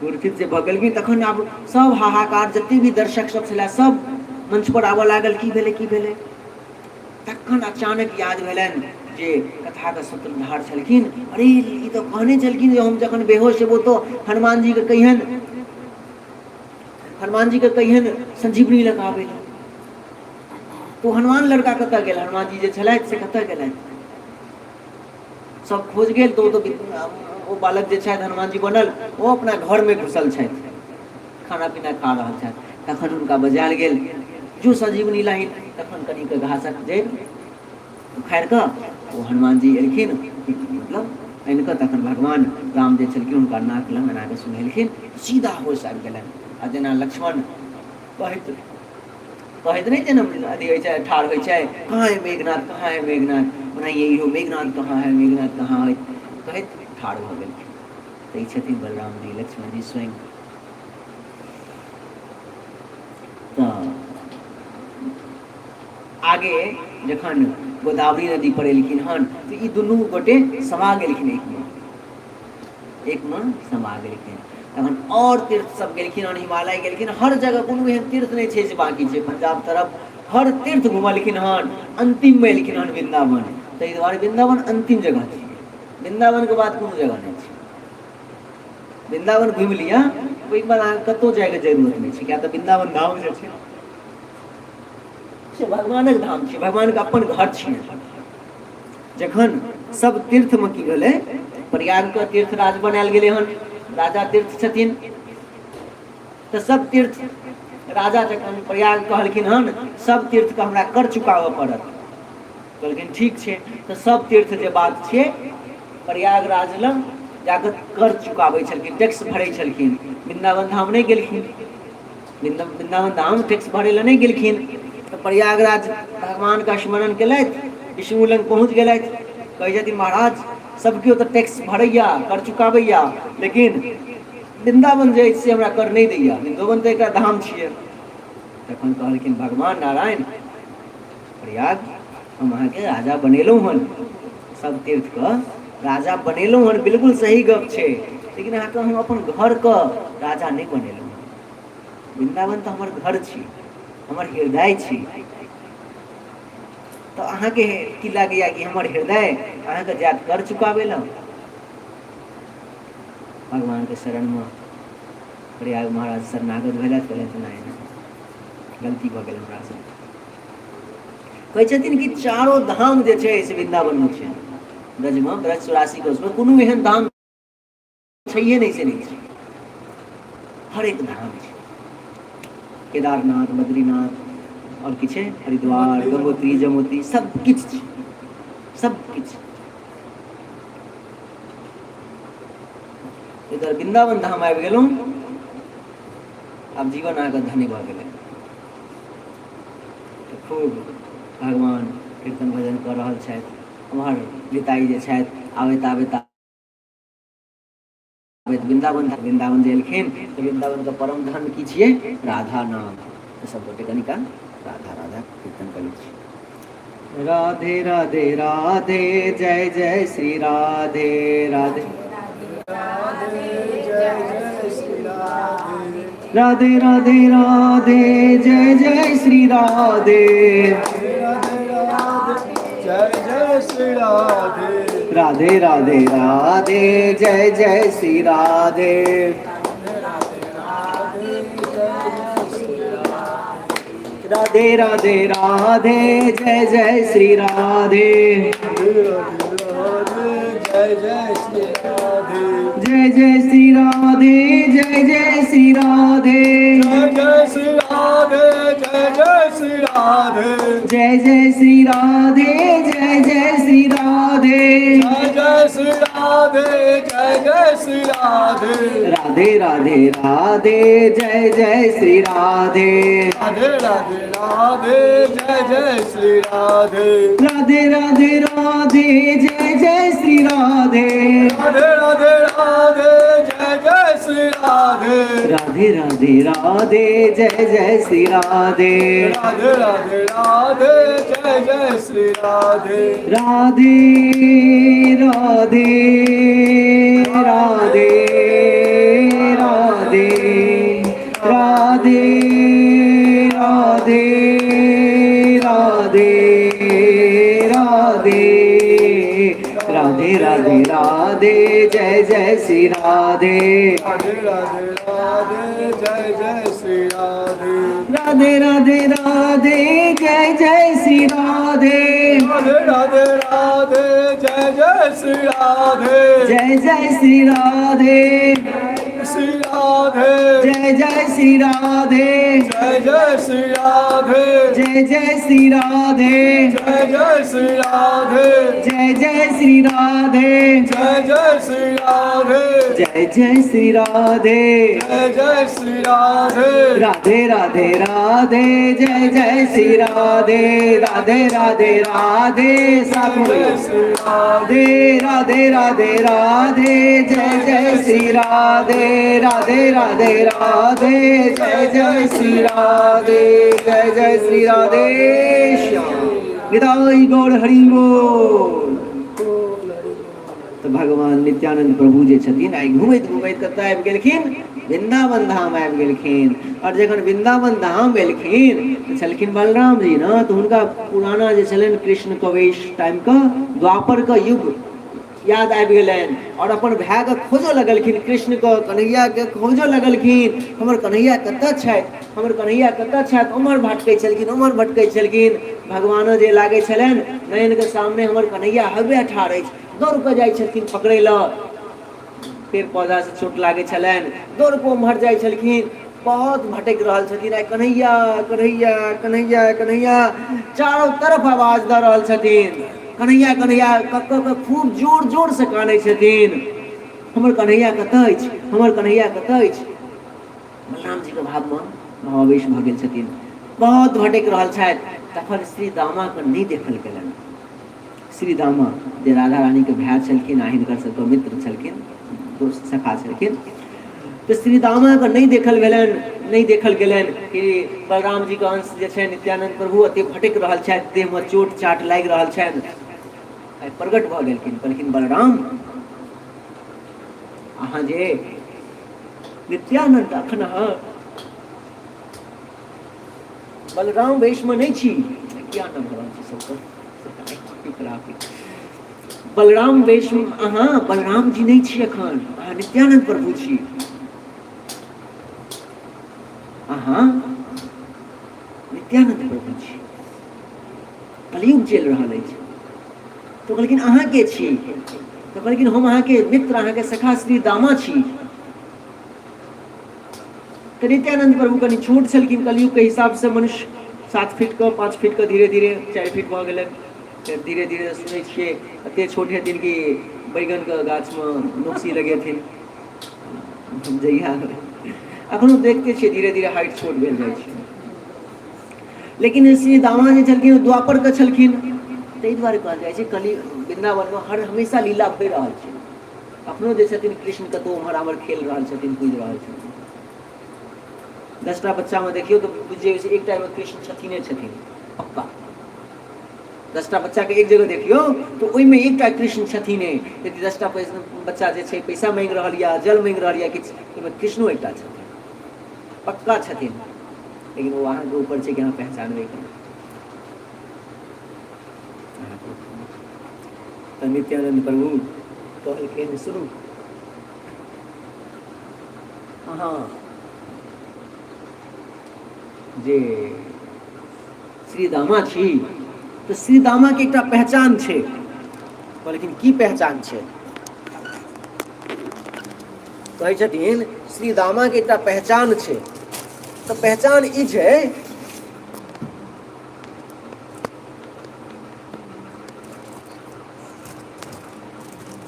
मूर्छित जे भऽ गेलखिन तखन आब सब हाहाकार, जते भी दर्शक सब छलै सब मंच पर आबऽ लागल, की भेलै की भेलै। तखन अचानक याद भेलनि जे कथाके सूत्रधार छलखिन, अरे ई तऽ कहने छलखिन जे हम जखन बेहोश हेबो तऽ हनुमान जीके कहियन, हनुमान जीके कहियन संजीवनी लऽ कऽ आबै लए। तो हनुमान लड़का कतऽ गेल, हनुमान जी जे छलथि से कतऽ गेलथि? सब खोज गेल तऽ ओ तऽ ओ बालक जे छथि हनुमान जी बनल, ओ अपना घरमे घुसल छथि, खाना पीना खा रहल छथि। तखन हुनका बजायल गेल, जो संजीवनी लाइन। तखन कनिक घासक जड़ि उखाड़ि कऽ ओ हनुमान जी एलखिन, मतलब आनि कऽ तखन भगवान राम जे छलखिन हुनका नाक लग एना कऽ सुनेलखिन, सीधा होश आबि गेलनि। आ जेना लक्ष्मण कहैत कहैत नहि जेना अथी होइ छै, ठाढ़ होइ छै, कहाँ है मेघनाथ, कहाँ है मेघनाथ, ओनाहिए इहो मेघनाथ कहाँ है, मेघनाथ कहाँ है कहैत ठाढ़ भऽ गेलखिन। तऽ ई छथिन बलराम जी, लक्ष्मण जी स्वयं। तऽ आगे जखन गोदावरी नदी पर एलखिन हन तऽ ई दुनू गोटे समा गेलखिन एकमे, एकमे समा गेलखिन। तखन आओर तीर्थ सब गेलखिन हन, हिमालय गेलखिन, हर जगह कोनो एहन तीर्थ नहि छै जे बाँकी छै। पंजाब तरफ हर तीर्थ घुमलखिन हन, अन्तिममे एलखिन हन वृन्दावन। ताहि दुआरे वृन्दावन अन्तिम जगह छै, वृन्दावनके बाद कोनो जगह नहि छै। वृन्दावन घुमि लिअ, ओहिके बाद अहाँके कतहु जाइके जरूरत नहि छै, किया तऽ वृन्दावन धाम जे छै से भगवानक धाम छै, भगवानके अपन घर छियै। जखन सब तीर्थमे की भेलै, प्रयागके तीर्थ राज बनायल गेलै हन, राजा तीर्थ छथिन, तऽ सब तीर्थ राजा जखन प्रयाग कहलखिन हन सब तीर्थके हमरा कर चुकाबऽ पड़त, कहलखिन ठीक छै। तऽ सब तीर्थ जे बात छै प्रयागराज लग जाकऽ कर चुकाबै छलखिन, टैक्स भरै छलखिन। वृन्दावन धाम नहि गेलखिन, वृन्दावन धाम टैक्स भरै लए नहि गेलखिन। तऽ प्रयागराज भगवानके स्मरण केलथि, विष्णु लग पहुँच गेलथि, कहै छथिन महाराज सब केओ तऽ टैक्स भरैया, कर चुकाबैया, लेकिन वृन्दावन जे अछि से हमरा कर नहि दैया, वृन्दोवन तऽ एकटा धाम छियै। तखन कहलखिन भगवान नारायण, प्रयाग हम अहाँके राजा बनेलहुँ हन, सब तीर्थके राजा बनेलहुँ हन, बिल्कुल सही गप छै, लेकिन अहाँके हम अपन घरके राजा नहि बनेलहुँ हन। वृन्दावन तऽ हमर घर छी, हमर हृदय छी, तऽ अहाँके की लागैया कि हमर हृदय अहाँके जायत कर चुकाबै लए? भगवानके शरणमे प्रयाग महाराज शरणागत भेलथि, कहलथि नहि नहि गलती भऽ गेल हमरासँ। कहै छथिन कि चारो धाम जे छै से वृन्दावनमे छै, ब्रजमे, ब्रज 84 कोसमे कोनो एहन धाम छैहे नहि से नहि छै, हर एक धाम छै, केदारनाथ, बद्रीनाथ, आओर की छै, हरिद्वार, गंगोत्री, जमोत्री, सब किछु छै, सब किछु। ताहि दुआरे वृन्दावन धाम आबि गेलहुँ, आब जीवन अहाँके धन्य भऽ गेलै। तऽ खूब भगवान कीर्तन भजन कऽ रहल छथि। ओम्हर निताई जे छथि आबैत आबैत आबैत वृन्दावन वृन्दावन जे एलखिन तऽ वृन्दावनके परम धन की छियै? राधा नाम। तऽ सब गोटे कनिका राधा राधा कीर्तन करै छी। राधे राधे राधे जय जय श्री राधे राधे राधे राधे राधे जय जय श्री राधे जय जय श्री राधे राधे राधे राधे जय जय श्री राधे राधे राधे राधे जय जय श्री राधे जय जय श्री राधे जय जय श्री राधे जय जय श्री राधे जय जय श्री राधे जय जय श्री राधे जय जय श्री राधे जय जय श्री राधे जय जय श्री राधे जय जय श्री राधे राधे राधे राधे जय जय श्री राधे राधे राधे राधे जय जय श्री राधे राधे राधे राधे जय जय श्री राधे राधे राधे राधे जय जय श्री राधे राधे राधे राधे जय जय श्री राधे राधे राधे राधे जय जय श्री राधे राधे राधे राधे राधे राधे राधे राधे राधे राधे राधे राधे जय जय श्री राधे राधे राधे राधे जय जय श्री राधे राधे राधे राधे जय जय श्री राधे राधे राधे राधे जय जय श्री राधे जय जय श्री राधे श्री राधे जय जय श्री राधे जय जय श्री राधे जय जय श्री राधे जय जय श्री राधे जय जय श्री राधे जय जय श्री राधे जय जय श्री राधे जय जय श्री राधे राधे राधे राधे जय जय श्री राधे राधे राधे राधे साथ में जय बोलिए। श्री राधे राधे राधे राधे राधे जय जय श्री राधे राधे राधे राधे जय जय श्री राधे जय जय श्री राधे श्याम निताई गौर हरि बोल। तऽ भगवान नित्यानंद प्रभु जे छथिन आइ घुमैत घुमैत कतऽ आबि गेलखिन? वृंदावन धाम आबि गेलखिन। आओर जखन वृंदावन धाम एलखिन तऽ छलखिन बलराम जी ने, तऽ हुनका पुराना जे छलनि कृष्ण कवेश टाइमके द्वापरके युग याद आबि गेलनि आओर अपन भायके खोजऽ लगलखिन, कृष्णके कन्हैयाके खोजऽ लगलखिन, हमर कन्हैया कतऽ छथि, हमर कन्हैया कतऽ छथि। ओम्हर भटकै छलखिन, ओम्हर भटकै छलखिन। भगवानो जे लागै छलनि नयनके सामने हमर कन्हैया हवे ठाढ़ अछि, दौड़ कऽ जाइ छलखिन पकड़ै लए, पेड़ पौधासँ चोट लागै छलनि, दौड़ कऽ उम्हर जाइ छलखिन। बहुत भटकि रहल छथिन आइ कन्हैया कन्हैया कन्हैया कन्हैया चारो तरफ आवाज दऽ रहल छथिन, कन्हैया कन्हैया कऽ कऽ कऽ खूब जोर जोरसँ कानै छथिन, हमर कन्हैया कतऽ अछि, हमर कन्हैया कतऽ अछि। बलराम जीके भावमे भावावेश भऽ गेल छथिन, बहुत भटकि रहल छथि। तखन श्री दामाके नहि देखल गेलनि। श्री दामा जे राधा रानीके भाय छलखिन आ हिनकर सबके मित्र छलखिन, दोस्त सखा छलखिन, तऽ श्री दामाके नहि देखल भेलनि, नहि देखल गेलनि कि बलराम जीके अंश जे छै नित्यानंद प्रभु एते भटकि रहल छथि, देहमे चोट चाट लागि रहल छनि। आइ प्रकट भऽ गेलखिन, कहलखिन बलराम अहाँ जे नित्यानंद अखन अहाँ बलराम वेशमे नहि छी, किया नाम भऽ रहल छै सबके बलराम वेश, अहाँ बलराम जी नहि छी एखन, अहाँ नित्यानंद प्रभु छी, अहाँ नित्यानंद प्रभु छी, कलयुग चलि रहल अछि। तऽ कहलखिन अहाँ के छी? तऽ कहलखिन हम अहाँके मित्र, अहाँके सखा श्री दामा छी। तऽ नित्यानंद प्रभु कनि छोट छलखिन कलयुगके हिसाबसँ, मनुष्य 7 फीटके 5 फीटके धीरे धीरे 4 फीट भऽ गेलनि, फेर धीरे धीरे सुनै छियै एते छोट हेथिन कि बैगनके गाछमे नोक्सी लगेथिन, जहिया अखनो देखते छियै धीरे धीरे हाइट छोट भेल जाइ छै। लेकिन श्री दामा जे छलखिन ओ द्वापर के छलखिन, ताहि दुआरे कहल जाइ छै कली वृन्दावनमे हर हमेशा लीला भए रहल छै। अखनो जे छथिन कृष्ण कतहु उम्हर आम्हर खेल रहल छथिन, कूदि रहल छथिन। 10टा बच्चामे देखियौ तऽ बुझि जेबै से एकटा एहिमे कृष्ण छथिने छथिन पक्का। 10टा बच्चाके एक जगह देखियौ तऽ ओहिमे एकटा कृष्ण छथिने। यदि 10टा बच्चा जे छै पैसा मांगि रहल यऽ, जल मांगि रहल यऽ किछु, ओहिमे कृष्णो एकटा छथिन, पक्का छथिन। लेकिन ओ अहाँके ऊपर छै कि अहाँ पहचानबै केना। तऽ नित्यानंद प्रभु कहलखिन सुनू अहाँ जे श्रीदामा छी तऽ श्रीदामाके एकटा पहचान छै। कहलखिन की पहचान छै? कहै छथिन श्रीदामाके एकटा पहचान छै। तऽ पहचान ई छै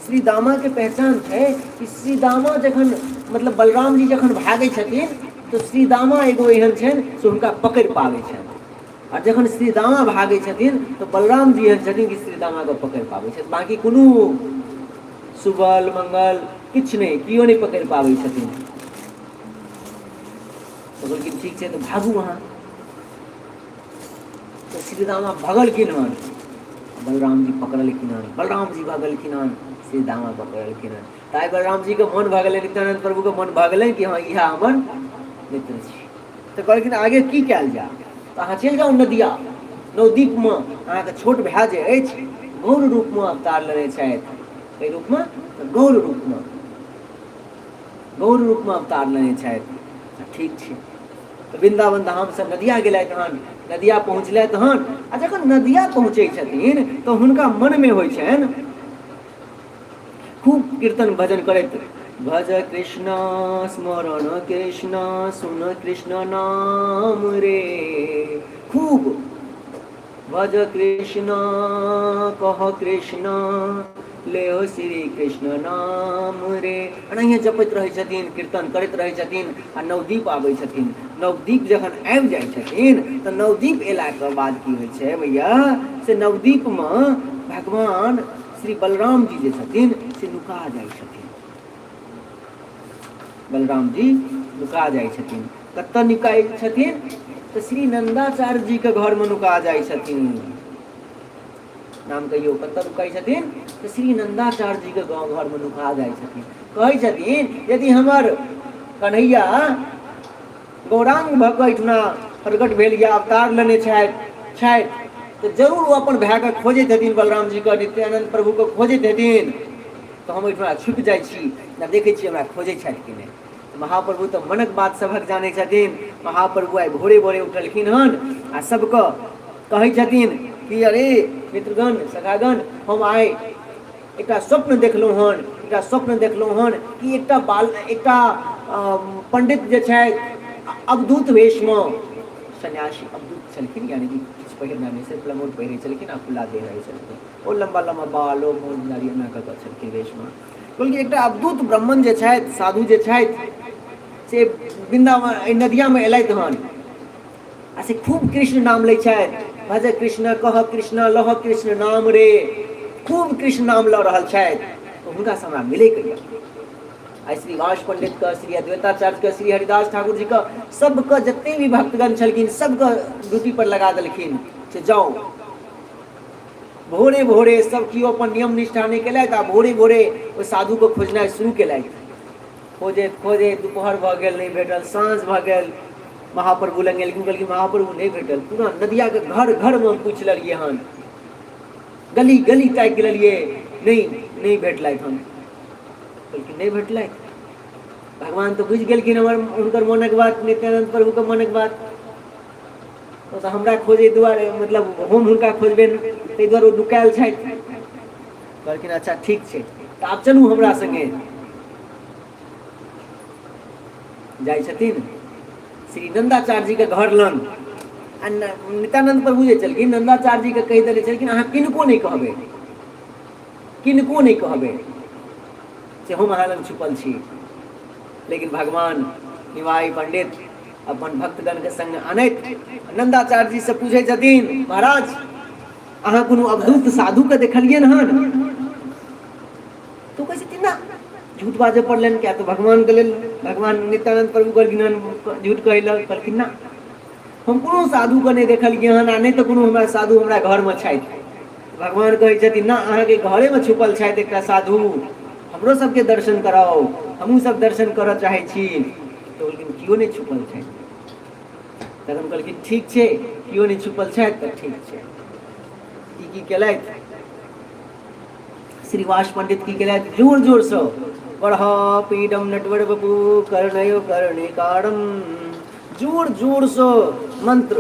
श्रीदामा के पहचान छै कि श्रीदामा जखन मतलब बलराम जी जखन भागै छथिन तऽ श्रीदामा एगो एहन छनि से हुनका पकड़ि पाबै छनि, आ जखन श्रीदामा भागै छथिन तऽ बलराम जी एहन छथिन कि श्रीदामाके पकड़ि पाबै छथि। बाँकी कोनो सुबल मंगल किछु नहि, केओ नहि पकड़ि पाबै छथिन। तऽ कहलखिन ठीक छै तऽ भागू अहाँ। तऽ श्रीदामा भगलखिन हन, बलराम जी पकड़लखिन हन, बलराम जी भगलखिन हन, श्रीदामा पकड़लखिन हन। तऽ आइ बलराम जीके मन भऽ गेलै, नित्यानंद प्रभुके मन भऽ गेलै कि हँ इएह हमर मित्र छी। तऽ कहलखिन आगे की कयल जाय? तऽ अहाँ चलि जाउ नदिया नवद्वीपमे, अहाँके छोट भाय जे अछि गौर रूपमे अवतार लेने छथि। एहि रूपमे तऽ गौर रूपमे, गौर रूपमे अवतार लेने छथि। ठीक छै। तऽ वृन्दावन धामसँ नदिया गेलथि हन, नदिया पहुँचलथि हन। आ जखन नदिया पहुँचै छथिन तऽ हुनका मनमे होइ छनि खूब कीर्तन भजन करैत, भज कृष्ण स्मरण कृष्ण सुन कृष्ण नाम रे, खूब भज कृष्ण कह कृष्ण ले श्री कृष्ण नाम रे, एनाहिए जपैत रहै छथिन, कीर्तन करैत रहै छथिन। आ नवद्वीप आबै छथिन। नवद्वीप जखन आबि जाइ छथिन तऽ नवद्वीप अयलाके बाद की होइ छै भैया से नवद्वीपमे भगवान श्री बलराम जी जे छथिन से नुका जाइ छथिन। बलराम जी नुका जाइ छथिन। कतऽ नुकाइ छथिन? तऽ श्री नंदाचार्य जी के घरमे नुका जाइ छथिन। नाम कहियौ कतऽ नुकाइ छथिन? तऽ श्री नंदाचार्य जी के गाँव घरमे नुका जाइ छथिन। कहै छथिन यदि हमर कन्हैया गौरांग भऽ कऽ एहिठुना प्रकट भेल या अवतार लेने छथि छथि तऽ जरूर ओ अपन भायके खोजैत हेथिन, बलराम जीके, नित्यानंद प्रभुके खोजैत हेथिन, तऽ हम एहिठुना छुपि जाइ छी, ने देखै छी हमरा खोजै छथि कि नहि। महाप्रभु तऽ मनक बात सभक जानै छथिन। महाप्रभु आइ भोरे भोरे उठलखिन हन आ सबके कहै छथिन कि अरे मित्रगण सखागण, हम आइ एकटा स्वप्न देखलहुँ हन, एकटा स्वप्न देखलहुँ हन कि एकटा बाल एकटा पंडित जे छथि अवधूत वेशमे, सन्यासी अवधूत छलखिन, यानी कि किछु पहिरने नहि, सिर्फ लंगोट पहिरै छलखिन आ खुला देह रहै छलखिन, ओ लम्बा लम्बा बाल ओ मोन दाढ़ी एना कऽ कऽ छलखिन वेशमे। कहलखिन एकटा अवधूत ब्राह्मण जे छथि, साधु जे छथि से वृन्दावन एहि नदियामे एलथि हन आ से खूब कृष्ण नाम लै छथि, भज कृष्ण कह कृष्ण लह कृष्ण नाम रे, खूब कृष्ण नाम लऽ रहल छथि। तऽ हुनकासँ हमरा मिलैके यऽ। आइ श्री वास पंडितके, श्री अद्वैताचार्यके, श्री हरिदास ठाकुर जीके, सबके जते भी भक्तगण छलखिन सबके ड्यूटी पर लगा देलखिन से जाउ भोरे भोरे। सब केओ अपन नियम निष्ठा नहि केलथि आ भोरे भोरे ओहि साधुके खोजनाइ शुरू केलथि। खोजैत खोजैत दुपहर भऽ गेल, नहि भेटल। साँझ भऽ गेल, महाप्रभु लग गेलखिन, कहलखिन महाप्रभु नहि भेटल। पूरा नदियाके घर घरमे हम पूछि लेलियै हन, गली गली ताकि लेलियै, नहि नहि भेटलथि हन। कहलखिन नहि भेटलथि। भगवान तऽ बुझि गेलखिन हमर हुनकर मोनक बात, नित्यानंद प्रभुके मोनक बात। ओ तऽ हमरा खोजै दुआरे, मतलब हम हुनका खोजबनि ताहि दुआरे ओ नुकायल छथि। कहलखिन अच्छा ठीक छै, तऽ आब चलू हमरा सङ्गे। जाइ छथिन श्री नन्दाचार्य जीके घर लग आ नित्यानंद प्रभु जे छलखिन नन्दाचार्य जीके कहि देने छलखिन अहाँ किनको नहि कहबै, किनको नहि कहबै से हम अहाँ लग छुपल छी। लेकिन भगवान निमाई पंडित अपन भक्तगण के संग अनैत नंदाचार्य जी से पूछै छथिन, महाराज अहाँ कोनो अवधूत साधु के देखलियनि हन? तो कहै छथिन ना, झूठ बाजऽ पड़लनि, किया तऽ भगवान के लेल भगवान नित्यानंद प्रभु कहलखिन हन झूठ कहै लए। कहलखिन ना, हम कोनो साधु के नहि देखलियै हन आ नहि तऽ कोनो हमरा साधु हमरा घरमे छथि। भगवान कहै छथिन ना, अहाँके घरेमे छुपल छथि एकटा साधु, हमरो सबके दर्शन कराउ, हमहूँ सब दर्शन करऽ चाहै छी। तऽ कहलखिन केओ नहि छुपल छथि। तखन कहलखिन ठीक छै, केओ नहि छुपल छथि तऽ ठीक छै। ई की केलथि श्रीवास पंडित, की केलथि, जोर जोरसँ बढ़ा पीडम नटवर बपू कर्णयो कर्णिकारम, जोर जोरसँ मंत्र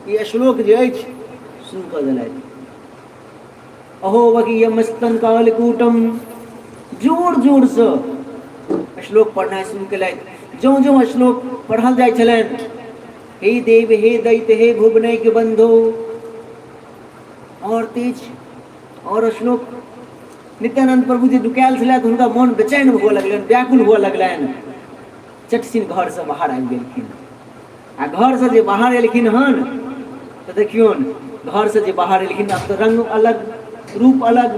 ई श्लोक जे अछि शुरू कऽ देलथि। अहो वकीयम स्तन कालकूटम, जोर जोरसँ श्लोक पढ़नाइ शुरू केलथि। ज्यों ज्यों श्लोक पढ़ल जाइ छलनि, हे देव हे दैत हे भुवनैक बंधो, और तेज और श्लोक। नित्यानंद प्रभु जे नुकायल छलथि हुनका मन बेचैन हुअ लगलनि, व्याकुल हुअ लगलनि। चटसिन घरसँ बाहर आबि गेलखिन आ घरसँ जे बाहर एलखिन हन तऽ देखियौन, घरसँ जे बाहर एलखिन आब तऽ रंग अलग, रूप अलग।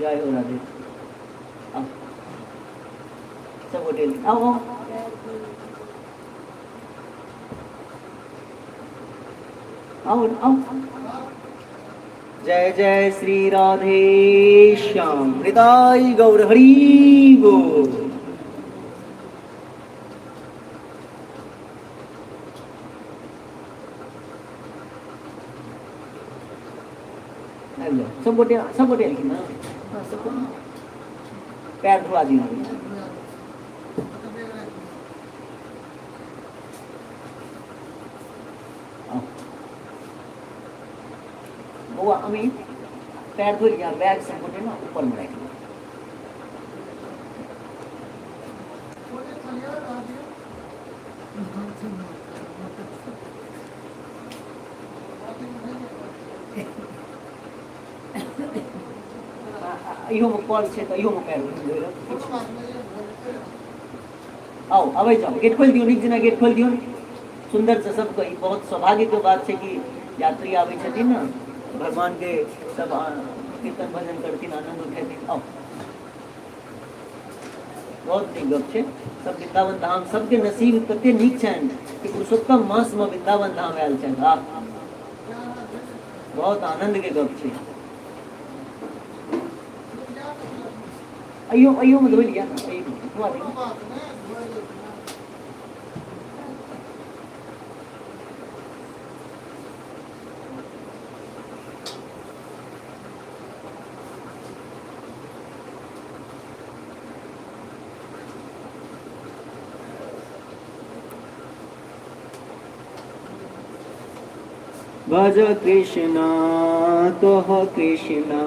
जय हो राधे। आउ सब गोटे, आउ आउ आउ आउ। जय जय श्री राधे श्याम, हृदय गौर हरि बोल। आबि जाउ सब गोटे, सब गोटे एलखिन ने? हँ, सब गोटे। पैर धोआ दियौ। आउ। बौआ अमित, पैर धो लिया, बैग सब गोटे ने ऊपर में राखि लिअ। इहोमे कल छै तऽ इहोमे पैर धोइ लेब। आउ, अबै जाउ, गेट खोलि दियौ, नीक जेना गेट खोलि दियौ सुन्दरसँ सबके। ई बहुत सौभाग्यके बात छै कि यात्री आबै छथिन ने, भगवानके सब कीर्तन भजन करथिन, आनन्द उठेथिन। आउ, बहुत नीक गप छै। सब वृन्दावन धाम सबके नसीब कते नीक छनि कि पुरुषोत्तम मासमे वृन्दावन धाम आयल छनि। आह, बहुत आनन्दके गप छै। अइयो अइयो में धोइ लिअ, अइयो धोआ दियौ। भज कृष्णा कह कृष्णा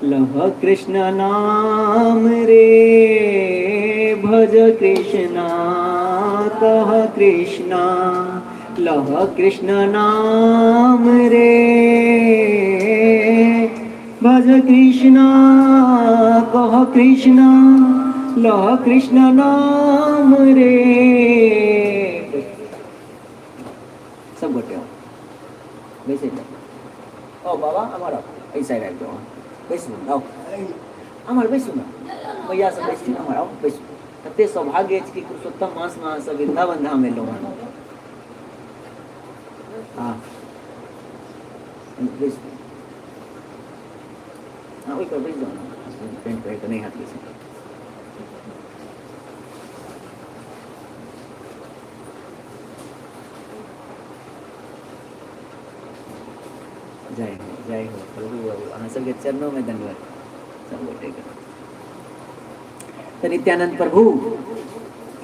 लह कृष्ण नाम रे, भज कृष्णा कह कृष्णा लह कृष्ण नाम रे, भज कृष्णा कह कृष्णा लह कृष्ण नाम रे। सब गोटे आउ, बैसै जाउ। ओ बाबा, अमर आउ, एहि साइड आबि जाउ अहाँ, बैसू, आउ अमर, बैसू ने, मैया सब बैसथिन। अमर आउ, बैसू। कते सौभाग्य अछि कि पुरुषोत्तम मासमे अहाँ सब वृन्दावन धाम एलहुँ हन। हँ, बैसू। हँ, ओहि पर बैस जाउ ने, पेंट पहिर कऽ नहि हैत बैसू। जय हो, जय हो प्रभु बाबू, अहाँ सबके चरणों में दंडवत सब गोटे के। तऽ नित्यानंद प्रभु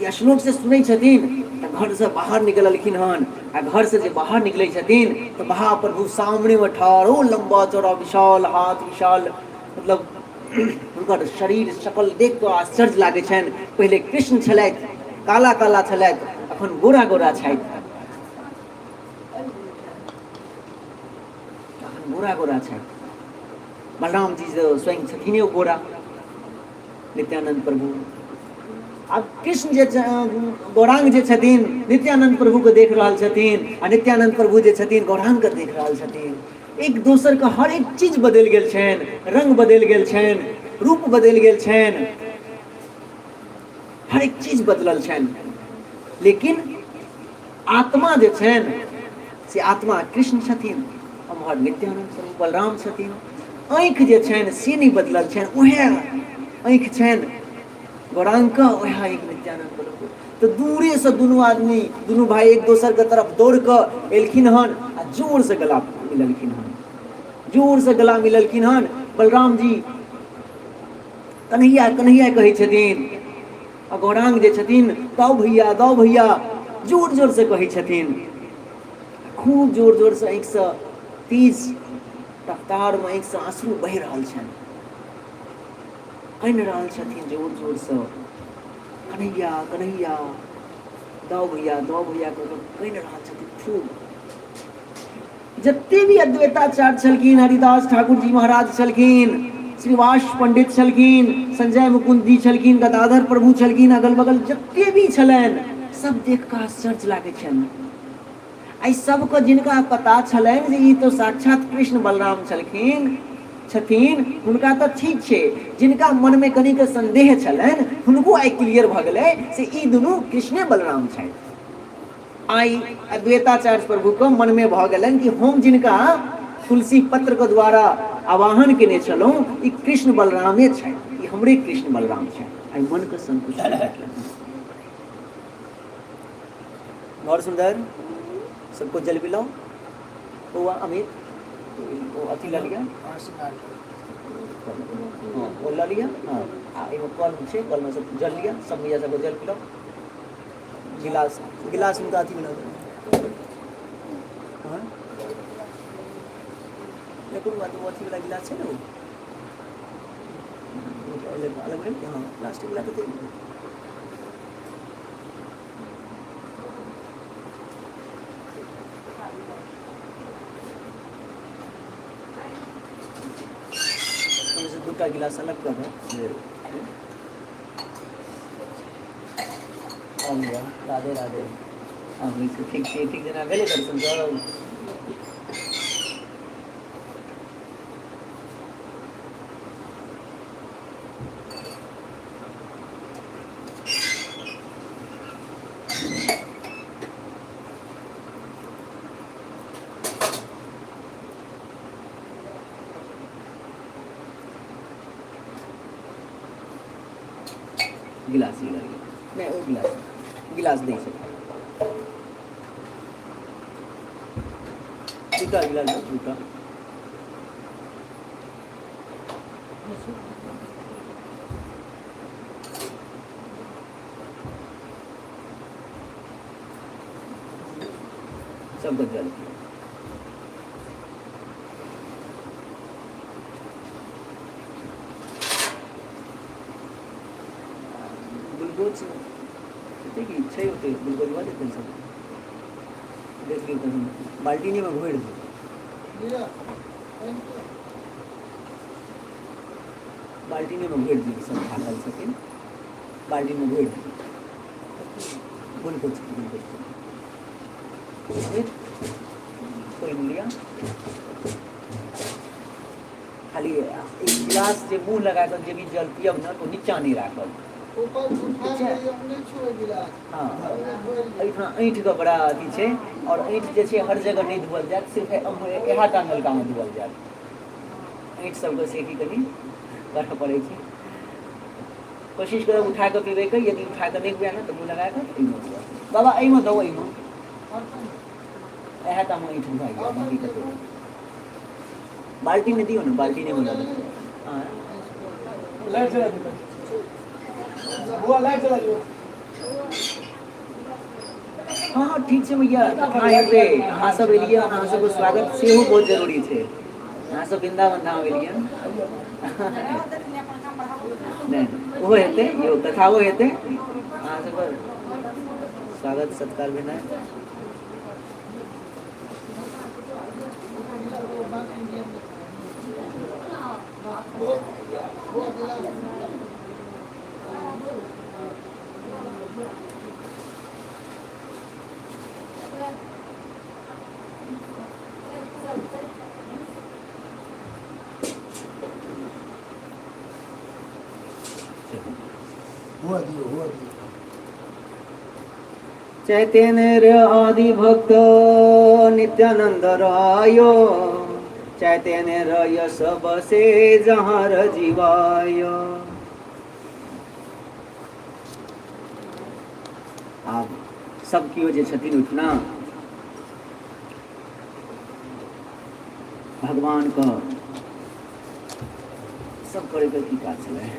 ई श्लोक से सुनै छथिन तऽ घरसँ बाहर निकललखिन हन आ घरसँ जे बाहर निकलै छथिन तऽ महाप्रभु सामनेमे ठाढ़, ओ लम्बा चौड़ा विशाल हाथ, विशाल मतलब हुनकर शरीर शकल देख कऽ आश्चर्य लागै छनि। पहिले कृष्ण छलथि, काला काला छलथि, अखन गोरा गोरा छथि, अखन गोरा गोरा छथि। बलराम जी जे स्वयं छथिन ओ गोरा, नित्यानंद प्रभु। आब कृष्ण जे गौरांग जे छथिन नित्यानंद प्रभुके देख रहल छथिन आ नित्यानंद प्रभु जे छथिन गौरांगके देख रहल छथिन। एक दोसरके हर एक चीज बदलि गेल छनि, रंग बदलि गेल छनि, रूप बदलि गेल छनि, हर एक चीज बदलल छनि, लेकिन आत्मा जे छनि से आत्मा कृष्ण छथिन, एम्हर नित्यानंद प्रभु बलराम छथिन। आँखि जे छनि से नहि बदलल छनि, उएह आँखि छनि गौरांगके, उएह आँखि नित्यानंद प्रभु। तऽ दूरेसँ दुनू आदमी, दुनू भाई एक दोसरके तरफ दौड़ कऽ एलखिन हन आ जोरसँ गला मिललखिन हन, जोरसँ गला मिललखिन हन। बलराम जी कन्हैया कन्हैया कहै छथिन आ गौरांग जे छथिन दाउ भैया दाउ भैया जोर जोरसँ कहै छथिन। खूब जोर जोरसँ आँखिसँ तेज रफ्तारमे आँखिसँ आँसू बहि रहल छनि, कानि रहल छथिन जोर जोरसँ, कन्हैया कन्हैया दाउ भैया दाउ भैया कऽ कऽ कानि रहल छथिन खूब। जते भी अद्वैताचार्य छलखिन, हरिदास ठाकुर जी महाराज छलखिन, श्रीवास पंडित छलखिन, संजय मुकुंद जी छलखिन, गदाधर प्रभु छलखिन, अगल बगल जते भी छलनि सब देख कऽ आश्चर्य लागै छनि। एहि सबके जिनका पता छलनि जे ई तो साक्षात कृष्ण बलराम छलखिन छथिन, हुनका तऽ ठीक छै, जिनका मनमे कनिक संदेह छलनि हुनको आइ क्लियर भऽ गेलै से ई दुनू कृष्णे बलराम छथि। आइ अद्वैताचार्य प्रभुके मनमे भऽ गेलनि कि हम जिनका तुलसी पत्रके द्वारा आवाहन केने छलहुँ ई कृष्ण बलरामे छथि, ई हमरे कृष्ण बलराम छथि। आइ मनके संतुष्टि भेटलनि। गौर सुंदर सबको जल पिलाओ। बौआ अमित ओ अथी लऽ लिअ, हँ ओ लऽ लिअ, हँ आ एगो कल छै, कलमे से जल लिअ, सब भैया सबके जल पिलाओ। गिलास गिलास हुनका अथी बना दो। हाँ नहीं कोनो बात, वो अथी वाला गिलास छै ने, वो अलग अलग भेल, हाँ प्लास्टिक वाला कते दूटा गिलास अलग कऽ दे। राधे राधे। ठीक छै, ठीक जेना भेलै दर्शन सब। गिलास ही लग नहीं, वो गिलास गिलास दे सकते, दूटा गिलास दो, दूटा सब जल। ग्लूकोज हेतै कि छै ओते? ग्लूकोज भऽ जेतै सब, देख लियौ तखन बाल्टीनेमे घोरि दियौ, बाल्टीनेमे घोरि दियौ, सब थाकल छथिन, बाल्टीनमे घोरि दियौ ग्लूकोज। ग्लूकोज पानि लिअ, खाली एक गिलास जे मुँह लगा कऽ जे भी जल पियब ने तऽ नीचाँ नहि राखब। हँ एहिठाम ऐँठके बड़ा अथी छै, आओर ऐँठ जे छै हर जगह नहि धोअल जायत, सिर्फ इएह टा नलकामे धोअल जायत। ऐँठ सबके से की कनि करऽ पड़ै छै। कोशिश करब उठा कऽ पीबैके, यदि उठा कऽ नहि हुए ने तऽ मुँह लगा कऽ एहिमे धोअ बाबा, एहिमे दौ, एहिमे इएह टामे ऐँठ धोआ जायत, बाँकी कतहु बाल्टीमे दियौ ने, बाल्टीमे दऽ देबै। हँ लाइट जला दियौ बुआ, लाइट जला दियौ। हँ हँ ठीक छै भैया, कहाँ एबै? अहाँ सब एलियै, अहाँ सबके स्वागत सेहो बहुत जरूरी छै। अहाँ सब वृन्दावन धाम एलियै, नहि ओहो हेतै, यौ कथाओ हेतै, अहाँ सबके स्वागत सत्कार भेनाइ। हुआ दियौ, हुआ दियौ। चैतन्य आदि भक्त नित्यानंद राय, चैतन्य रय सब से जहार जीवाय। आब सब केओ जे छथिन उठना भगवान के सब करे के की काज छलै।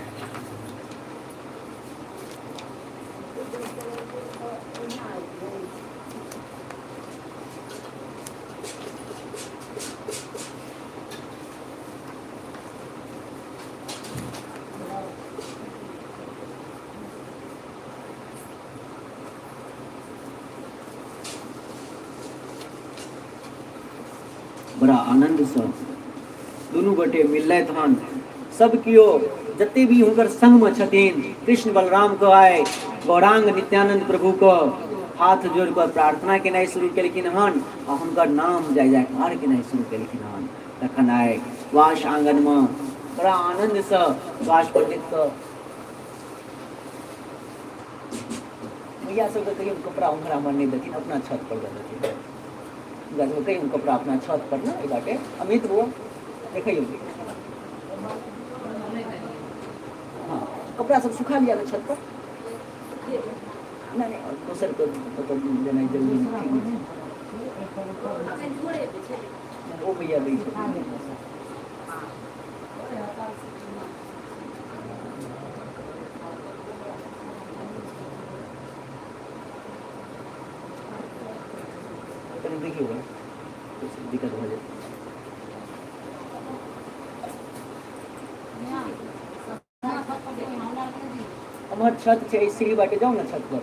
बड़ा आनन्दसँ दुनू गोटे मिललथि हन। सब केओ जते भी हुनकर संगमे छथिन कृष्ण बलरामके आइ गौरांग नित्यानंद प्रभुके हाथ जोड़ि कऽ प्रार्थना केनाइ शुरू केलखिन हन आ हुनकर नाम जय जयकार केनाइ शुरू केलखिन हन। तखन आइ वास आङ्गनमे बड़ा आनन्दसँ वास पंडितके मैया सबके कहियो कपड़ा उम्हर आम्हर नहि देथिन, अपना छत पर दऽ देथिन। हुनका सबके कहियो कपड़ा अपना छत पर ने एहि बाटे। अमित बौआ देखियौ, हाँ कपड़ा सब सुखा लिया ने छत पर। नहि नहि, दोसर के ओतऽ देनाइ जरूरी नहि, ठीक नहि छै। ओ भैया दै छथिन। कनि देखियौ, दिक्कत भऽ जेतै। हमर छत छै, एहि सीढ़ी बाटे जाउ ने छत पर।